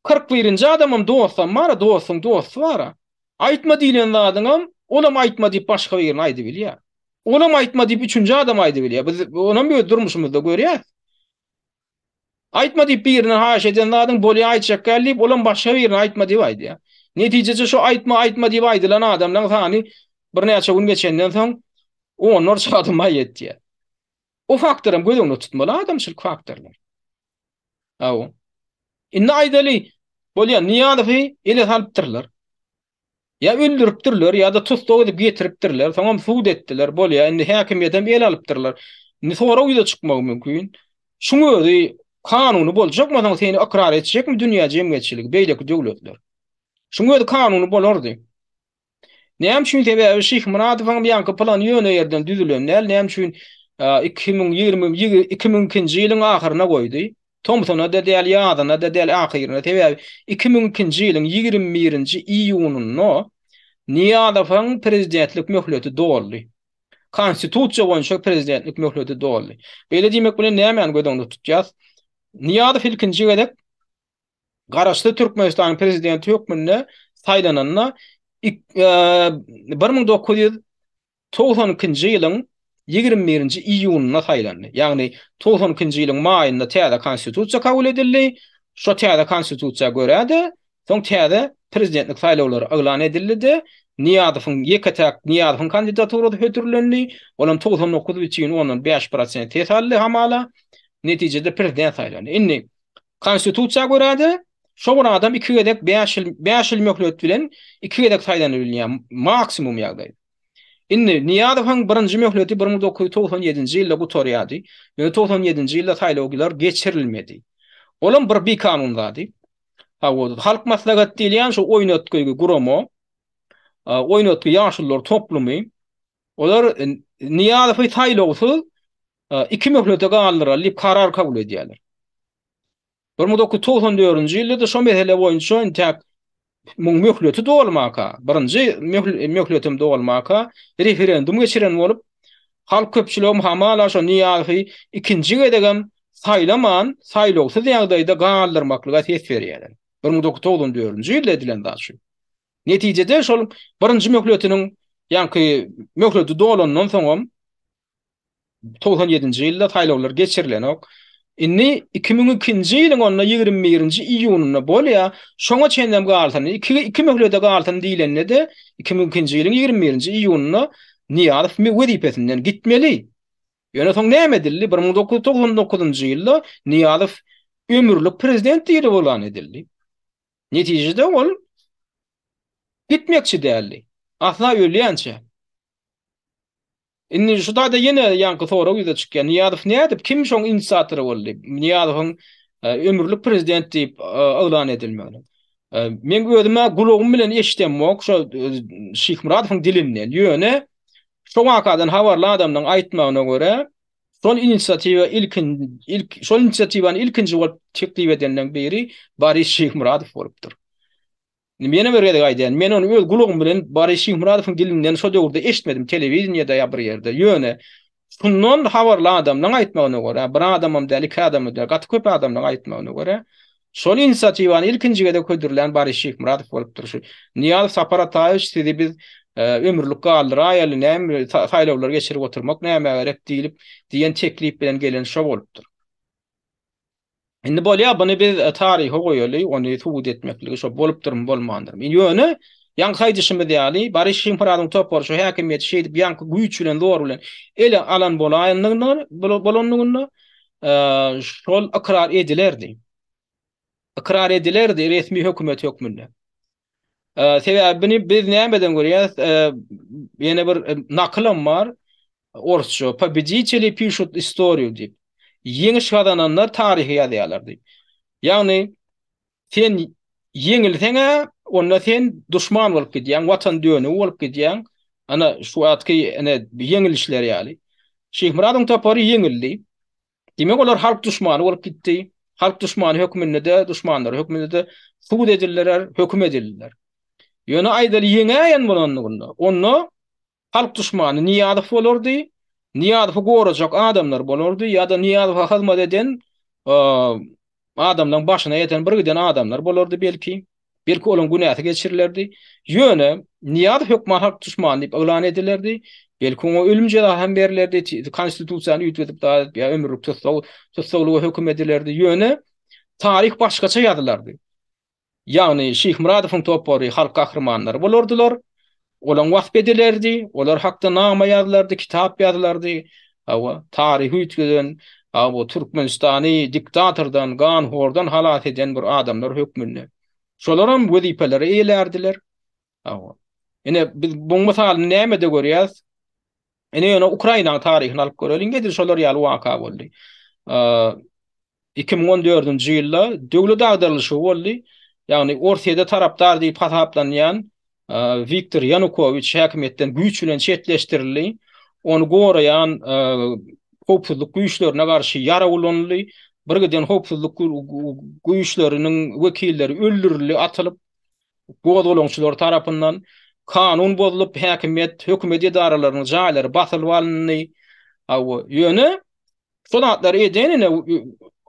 41-nji adamam dostam bar-a, dostuň dosty bar-a. Aýtma diýlen zadyňam, olam aýtma diýip başga birine aýdybilýär. Olam aýtma diýip üçünji adam aýdybilýär. Biz onam öz durmuşymyzda görýäs. Aýtma diýip birinden haýyş eden zadyň bolýa aýtjak däl diýip olam başga birine aýtma diýip aýdýar. Netijede şo aýtma aýtma diýip aýdylan adamlaň sany birnäçe gün geçenden soň onlarça adama ýetýär. O faktoram göz öňünde tutmaly adamçylyk faktorlar. Hawa. Indi aýdaly bolýa Nyýazowy ele salypdyrlar. Ýa öldüripdirler, ýa-da tussag edip getiripdirler, soňam sud etdiler, bolýa, indi häkimiýetem ele alypdyrlar. Indi sorag ýüze çykmagy mümkin. Şuň özi kanuny boljakmy soň seni ykrar etjekmi dünýä jemgyýetçiligi, beýleki döwletler? Şuň özi kanuny bolardy. Näme üçin sebäbi Şyhmyradowyň ýaňky plany ýöne ýerden düzülen däl, näme üçin 2020 2002-nji ýylyň ahyryna goýdy? Tomsuna-da däl, ýazyna-da däl, ahyryna. Sebäbi 2002-nji ýylyň 21-nji iýunynda Nyýazowyň prezidentlik möhleti doldy. Konstitusiýa boýunça prezidentlik möhleti doldy. Beýle diýmek bilen nämäni göz öňünde tutýas? Nyýazow ilkinji gezek Garaşsyz Türkmenistanyň prezidenti hökmünde saýlananda 1900 92-nji ýylyň 21-nji iýunynda saýlandy. Ýagny 92-nji ýylyň maýynda täze konstitusiýa kabul edildi. Şo täze konstitusiýa görä-de, soň täze prezidentlik saýlawlary yglan edildi-de, Nyýazowyň ýeke-täk Nyýazowyň kandidaturasy hödürlendi. Olam 99 bütin ondan bäş prosent ses aldy hamala. Netijede prezident saýlandy. Indi konstitusiýa görä-de, şo bir adam iki gezek bäş ýyl, bäş ýyl möhlet bilen iki gezek saýlanyp bilýär, maksimum ýagdaýda. Indi Nyýazowyň birinji möhleti 1997-nji ýylda gutarýardy. Ýöne 97-nji ýylda saýlawlar geçirilmedi. Olam bir bikanun zady. Hawa, Halk Maslahaty diýilýän şu oýnatgy gurama, oýnatgy ýaşulular toplumy, olar Nyýazowy saýlawsyz iki möhlete galdyraly diýip karar kabul edýärler. 1994-nji ýylda-da şo mesele boýunça intäk muň möhleti dolmaka, birinji möhletem dolmaka referendum geçiren bolup, halk köpçüligem hamala şo Nyýazowy ikinji gezegem saýlaman, saýlawsyz ýagdaýda galdyrmaklyga ses berýärler. 1994-nji ýylda edilen zat şu. Netijede şol birinji möhletiniň ýaňky möhleti dolandan soňam 97-nji ýylda saýlawlar geçirilenok. Indi 2002-nji ýylyň onda 21-nji iýunynda bolýar. Şoňa çenlem galsyn, iki iki möhlete galsyn diýlende-de 2002-nji ýylyň 21-nji iýunynda Nyýazow wezipesinden gitmeli. Ýöne soň näme edildi? 1999-njy ýylda Nyýazow ömürlik prezident diýlip yglan edildi. Netijede ol gitmekçi däldi. Asla ölýänçä. Indi şu taýda ýene ýaňky sorag ýüze çykýar. Nyýazow nädip, kim şoň inisiatory boldy? Nyýazowyň e, ömürlik prezident diýip e, yglan edilmeginiň. E, men özüm-ä gulagym bilen eşidemok şo Şyhmyradowyň dilinden. Ýöne şo wakadan habarly adamlaryň aýtmagyna görä, şol inisiatiwa ilkin ilk şol inisiatiwany ilkinji bolup teklip edenleriň biri Boris Şyhmyradow bolupdyr. Indi ýene bir gezek aýdýan, men ony öz gulagym bilen Boris Şyhmyradowyň dilinden şo döwürde eşitmedim, telewideniýede ýa bir ýerde. Ýöne şundan habarly adamlaryň aýtmagyna görä, bir adamam däl, iki adamam däl, gaty köp adamlaryň aýtmagyna görä, şol inisiatiwany ilkinji gezek hödürlän Boris Şyhmyradow bolupdyr. Şu Nyýazow Sapar Ataýewiç sizi biz ömürlik galdyraýaly, näme saýlawlar geçirip oturmak nämä gerek diýlip diýen teklip bilen gelen şo bolupdyr. Indi bolýar, buny biz e, taryha goýaly, ony subut etmekligi şo bolupdyrmy, bolmandyrmy. Ýöne ýaňky aýdyşymyz ýaly, Boris Şyhmyradyň topary şu häkimiýeti şeýdip ýaňky güýç bilen, zor bilen ele alan bolaýanlygynda, bolanlygynda e, şol ykrar edilerdi. Ykrar edilerdi resmi hökümet hökmünde. E, sebäbini biz nämeden görýäs? Ýene bir nakylam bar. Orsça Pobediteli pişut istoriýu diýip. Ýeňiş gazananlar taryhy ýazýarlar diýip. Ýagny sen ýeňilseň-ä, onda sen duşman bolup gidýäň, watan dönügi bolup gidýäň. Ana şu wagtky ene ýeňilişler ýaly. Şyhmyradyň topary ýeňildi. Diýmek olar halk duşmany bolup gitdi. Halk duşmany hökmünde-de, duşmanlary hökmünde-de sud edildiler, höküm edildiler. Ýöne aýdaly ýeňäýen bolanlygynda, onda halk duşmany Nyýazow bolardy, Nyýazowy gorajak adamlar bolardy ýa-da Nyýazowa hyzmat eden adamlaryň başyna ýeten bir giden adamlar bolardy belki. Belki olaryň günäsi geçirilerdi. Ýöne Nyýazow hökman halk duşmany diýip yglan edilerdi. Belki oňa ölüm jezasy hem berlerdi, konstitusiýany üýtgedip zat edip ýa ömürlik tussag tussaglyga höküm edilerdi. Ýöne taryh başgaça ýazylardy. Ýagny Şyhmyradowyň topary halk gahrymanlary bolardylar. Olaň wasp edilerdi, olar hakda nama ýazylardy, kitap ýazylardy. Hawa, taryhy üýtgeden, hawa, Türkmenistany diktatordan, ganhordan halas eden bir adamlar hökmünde. Şolaram wezipeleri eýelärdiler. Hawa. Ine, biz buň mysalyny nämede görýäs? Ine, ýöne Ukrainanyň taryhyny alyp göreliň, edil şolar ýaly waka boldy. 2014-nji ýylda döwlet agdarylyşygy boldy. Ýagny Orsýede tarapdar diýip hasaplanýan Wiktor Ýanukowiç häkimiýetden güýç bilen çetleşdirildi. Ony goraýan howpsuzlyk güýçlerine garşy ýarag ulanyldy. Birgiden howpsuzlyk güýçleriniň wekilleri öldürildi, atylyp gozgalaňçylar tarapyndan kanun bozulyp, häkimiýet, hökümet edaralarynyň jaýlary basylyp alyndy. Hawa, ýöne Şol zatlary eden ine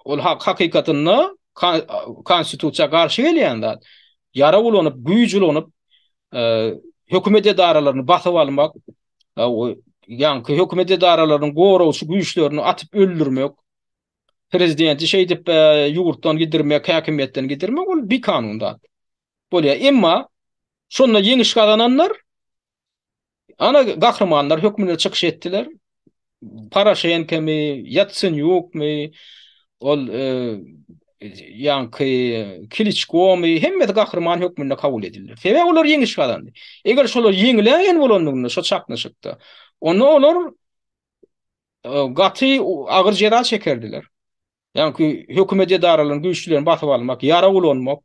ol hakykatynda konstitusiýa garşy gelýän zat. Ýarag ulanyp, güýç ulanyp, hökümet edaralaryny basyp almak, ýaňky hökümet edaralarynyň goragçy güýçlerini atyp öldürmek, prezidenti şeýdip ýurtdan gidirmek, häkimiýetden gidirmek ol bikanun zat. Bolýar. Emma şonda ýeňiş gazananlar Ana gahrymanlar hökmünde çykyş etdiler. Poroşenkemi, Ýatsenýukmy, ol ýaňky Kliçkomy, hemmesi gahryman hökmünde kabul edildi. Sebäbi olar ýeňiş gazandy. Eger şolar ýeňiläýen bolanlygynda şo çaknyşykda, onda olar gaty agyr jeza çekerdiler. Ýagny hökümet edaralaryny güýçlerini basyp almak, ýarag ulanmak,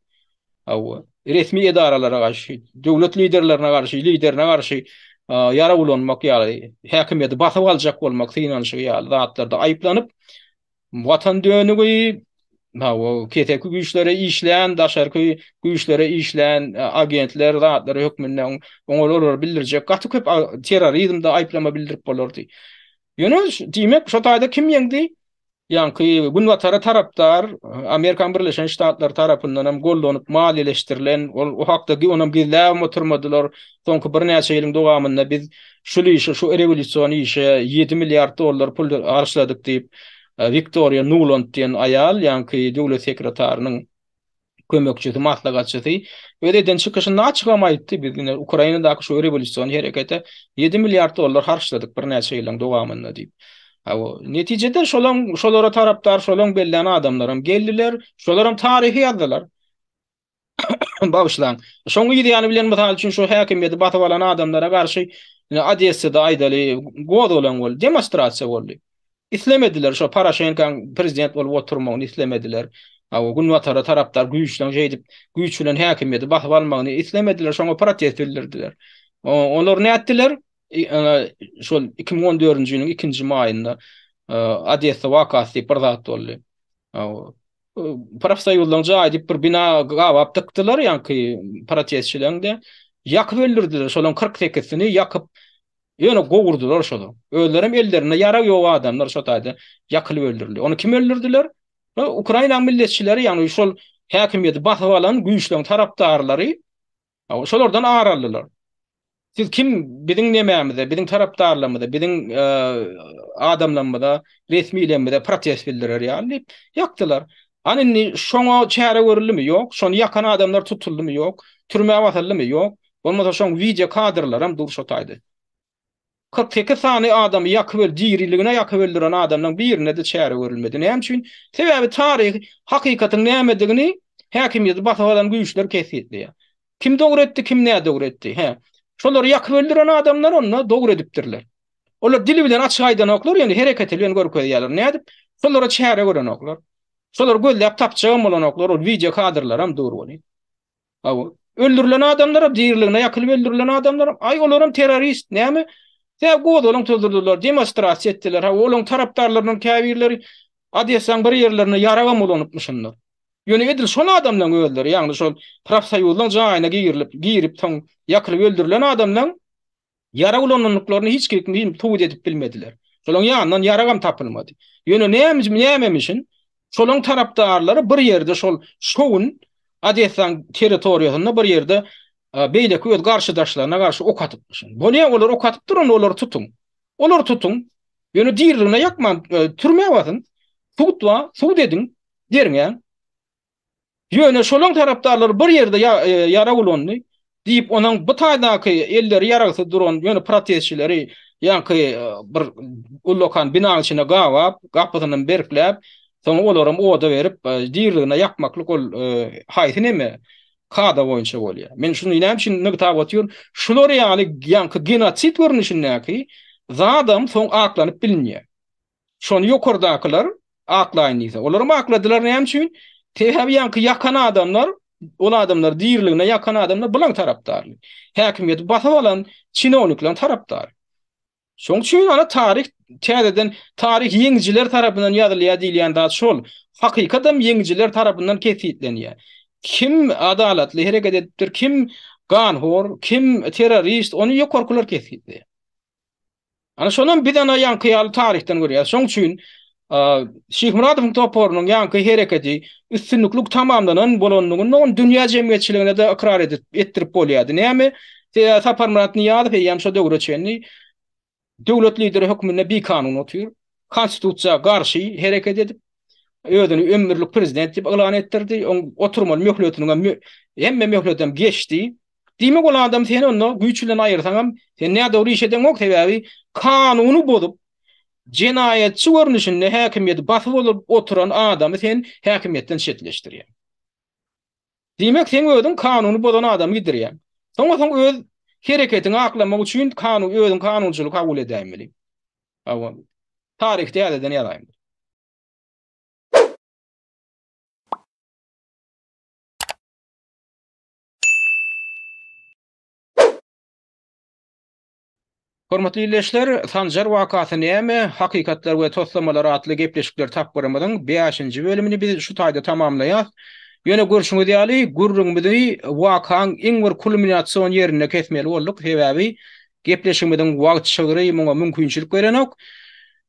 hawa, resmi edaralara garşy, döwlet liderlerine garşy, liderine garşy ýarag ulanmak ýaly, häkimiýeti basyp aljak bolmak synanyşygy ýaly zatlarda aýyplanyp, watan dönügi, hawa, keseki güýçlere işlän, daşarky güýçlere işlän agentler zatlary hökmünde oňa olara bildirjek gaty köp terrorizmde aýyplama bildirip bolardy. Ýöne diýmek şo taýda kim ýeňdi? Ýaňky Günbatara tarapdar Amerikanyň Birleşen Ştatlary tarapyndan hem gollanyp maliýeleşdirilen, ol o hakda onam gizläbem oturmadylar. Soňky birnäçe ýylyň dowamynda biz şul işe, şu rewolýusion işe 7 milliard dollar pul harçladyk diýip, Wiktoriýa Nuland diýen aýal, ýaňky döwlet sekretarynyň kömekçisi, maslahatçysy öz eden çykyşynda açygam aýtdy, biz ine Ukrainadaky şu rewolýusion herekete 7 milliard dollar harçladyk birnäçe ýylyň dowamynda diýip. Hawa, netijede şolaň şolara tarapdar, şolaň bellän adamlaram geldiler, şolaram taryhy ýazdylar. Bagyşlaň. Şoň yz ýany bilen mysal üçin şu häkimiýeti basyp alan adamlara garşy ine Odessada aýdaly gozgalaň boldy, demonstrasiýa boldy. Islemediler şo Poroşenkaň prezident bolup oturmagyny islemediler. Hawa, günbatara tarapdar güýçleň şeýdip güýç bilen häkimiýeti basyp almagyny islemediler, şoňa protest bildirdiler. Olar nätdiler? Şol 2014-nji ýylyň ikinji maýynda Odessa wakasy diýip bir zat boldy. Profsoýuzlaryň jaýy diýip bir bina gabap dykdylar, ýaňky protestçileriň-de ýakyp öldürdiler. Şolaryň 48-sini ýakyp Ýöne gowurdylar şony. Özlerem ellerinde ýarag ýok adamlar şo taýda ýakylyp öldürildi. Ony kim öldürdiler? Ukrainanyň milletçileri, ýagny şol häkimiýeti basyp alan güýçleriň tarapdarlary şolardan ar aldylar. Siz kim biziň nemämize, biziň tarapdarlarymyza, biziň adamlarymyza, resmilerimize protest bildirer ýaly diýip ýakdylar. Ana indi şoňa çäre görüldimi? Ýok. Şony ýakan adamlar tutuldymy? Ýok. Türmä basyldymy? Ýok. Bolmasa şoň wideo kadrlaram dur şo taýda. 48 sany adamy ýakyp öl diriligine ýakyp öldüren adamlaň birine-de çäre görülmedi. Näme üçin? Sebäbi taryhy hakykatyň nämedigini häkimiýeti basyp alan güýçler kesgitleýär. Kim dogry etdi, kim nädogry etdi. Hä. Şolary ýakyp öldüren adamlar onda dogry edipdirler. Olar dili bilen açyk aýdanoklar, ýöne hereketi bilen görkezýärler. Nädip? Şolara çäre görenoklar. Şolary gözläp tapjagam bolanoklar, ol wideo kadrlaram dur welin. Hawa. Öldürilen adamlaram, diriligine ýakylyp öldürilen adamlaram, aý olaram terrorist, näme? Sebäbi gozgalaň tuzdurdylar, demonstrasiýa etdiler. Hawa, olaryň tarapdarlaryndan käbirleri. Odessaň bir ýerlerinde ýaragam ulanypmyşynlar. Ýöne edil şol adamlaň özleri, ýagny şol profsoýuzlaň jaýyna girilip, girip soň ýakylyp öldürilen adamlaň ýarag ulanandyklaryny hiç kim subut edip bilmediler. Şolaň ýanyndan ýaragam tapylmady. Ýöne näme nämemişin? Şolaň tarapdarlary bir ýerde şol şo gün Odessaň territoriýasynda bir ýerde beýleki öz garşydaşlaryna garşy ok atypmyşyn. Bolýa olar ok atypdyr onda olary tutuň. Olary tutuň. Ýöne diriligine ýakman türmä basyň. Sud bar, sud ediň, derňäň. Ýöne şolaň tarapdarlary bir ýerde ýarag ulandy diýip, onuň bu taýdaky elleri ýaragsyz duran ýöne protestçileri ýaňky bir ullakan binaň içine gabap, gapysyndan berkläp, soň olaram oda berip, diriligine ýakmaklyk ol haýsy neme kada boýunça bolýar. Men şuny näme üçin nygtap otyryn? Şular ýaly ýaňky genosid görnüşindäki zadam soň aklanyp bilinýär. Şony ýokardakylar aklaýyn diýse. Olaram akladylar näme üçin? Sebäbi ýaňky ýakan adamlar, ol adamlar diriligine ýakan adamlar bulaň tarapdary. Häkimiýeti basyp alan çinownikleriň tarapdary. Şoň üçin ana taryh täzeden taryh ýeňijiler tarapyndan ýazylýar diýilýän zat şol. Hakykadam ýeňijiler tarapyndan kesgitlenýär. Kim adalatly hereket edipdir, kim ganhor, kim terrorist, ony ýokarkylar kesgitleýär. Ana şonam biz ana ýaňky ýaly taryhdan görýäris. Şoň üçin Şyhmyradowyň toparynyň ýaňky hereketi üstünlikli tamamlanan bolanlygynda ony dünýä jemgyýetçiligine-de ykrar edip etdirip bolýardy. Näme? Sebäbi Saparmyrat Nyýazow eýýäm şo döwre çenli döwlet lideri hökmünde bikanun otyr. Konstitusiýa garşy hereket edip, özüni ömürlik prezident diýip yglan etdirdi. Oň oturmaly möhletiniň hemme möhletem geçdi. Diýmek ol adam seni onda güýç bilen aýyrsaňam sen nädogry iş edeňok sebäbi kanuny bozup jenaýatçy görnüşinde häkimiýeti basyp alyp oturan adamy sen häkimiýetden çetleşdirýäň. Diýmek seň özüň kanuny bozan adamy gidirýäň. Soňa soň öz hereketiňi aklamak üçin kanun özüň kanunçylyk kabul edäýmeli. Hawa. Taryhy täzeden ýazaýmaly. Hormatly ildeşler, Sanjar wakasy näme? Hakykatlar we toslamalar atly gepleşikler tapgyrymyzyň bäşinji bölümini biz şu taýda tamamlaýas. Ýöne görşüňiz ýaly, gürrüňimizi wakaň iň bir kulminasion ýerinde kesmeli bolduk, sebäbi gepleşigimiziň wagt çygry muňa mümkinçilik berenok.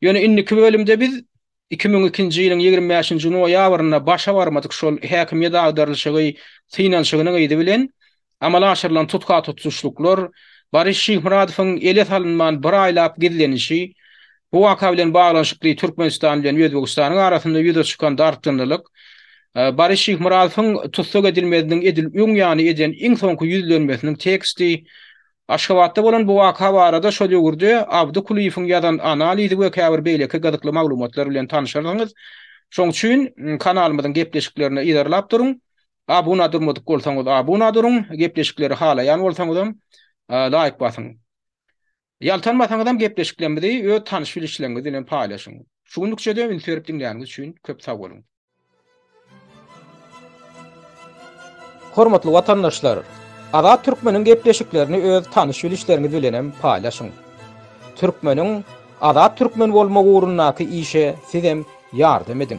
Ýöne indiki bölümde biz 2002-nji ýylyň 25-nji noýabrynda başa barmadyk şol häkimiýet agdarylyşygy synanyşygynyň yzy bilen amala aşyrylan tutha-tutuşlyklar, Boris Şyhmyradowyň ele salynman bir aýlap gizlenişi, bu waka bilen baglanyşykly Türkmenistan bilen Özbegistanyň arasynda ýüze çykan dartgynlylyk, Boris Şyhmyradowyň tussag edilmeziniň edil öň ýany eden iň soňky ýüzlenmesiniň teksti, Aşgabatda bolan bu waka barada şol döwürde Abdy Kulyýewiň ýazan analizi we käbir beýleki gyzykly maglumatlar bilen tanyşarsyňyz. Şoň üçin kanalymyzyň gepleşiklerini yzarlap duruň. Abuna durmadyk bolsaňyz abuna duruň, gepleşikleri halaýan bolsaňyzam laýk basyň. Ýaltanmasaňyzam gepleşiklerimizi öz tanyş-bilişleriňiz bilen paýlaşyň. Şu günlükçe-de üns berip diňläniňiz üçin köp sag boluň. Hormatly watandaşlar! Azat Türkmeniň gepleşiklerini öz tanyş-bilişleriňiz bilenem paýlaşyň. Türkmeniň Azat Türkmen bolmagy ugrundaky işe sizem ýardam ediň.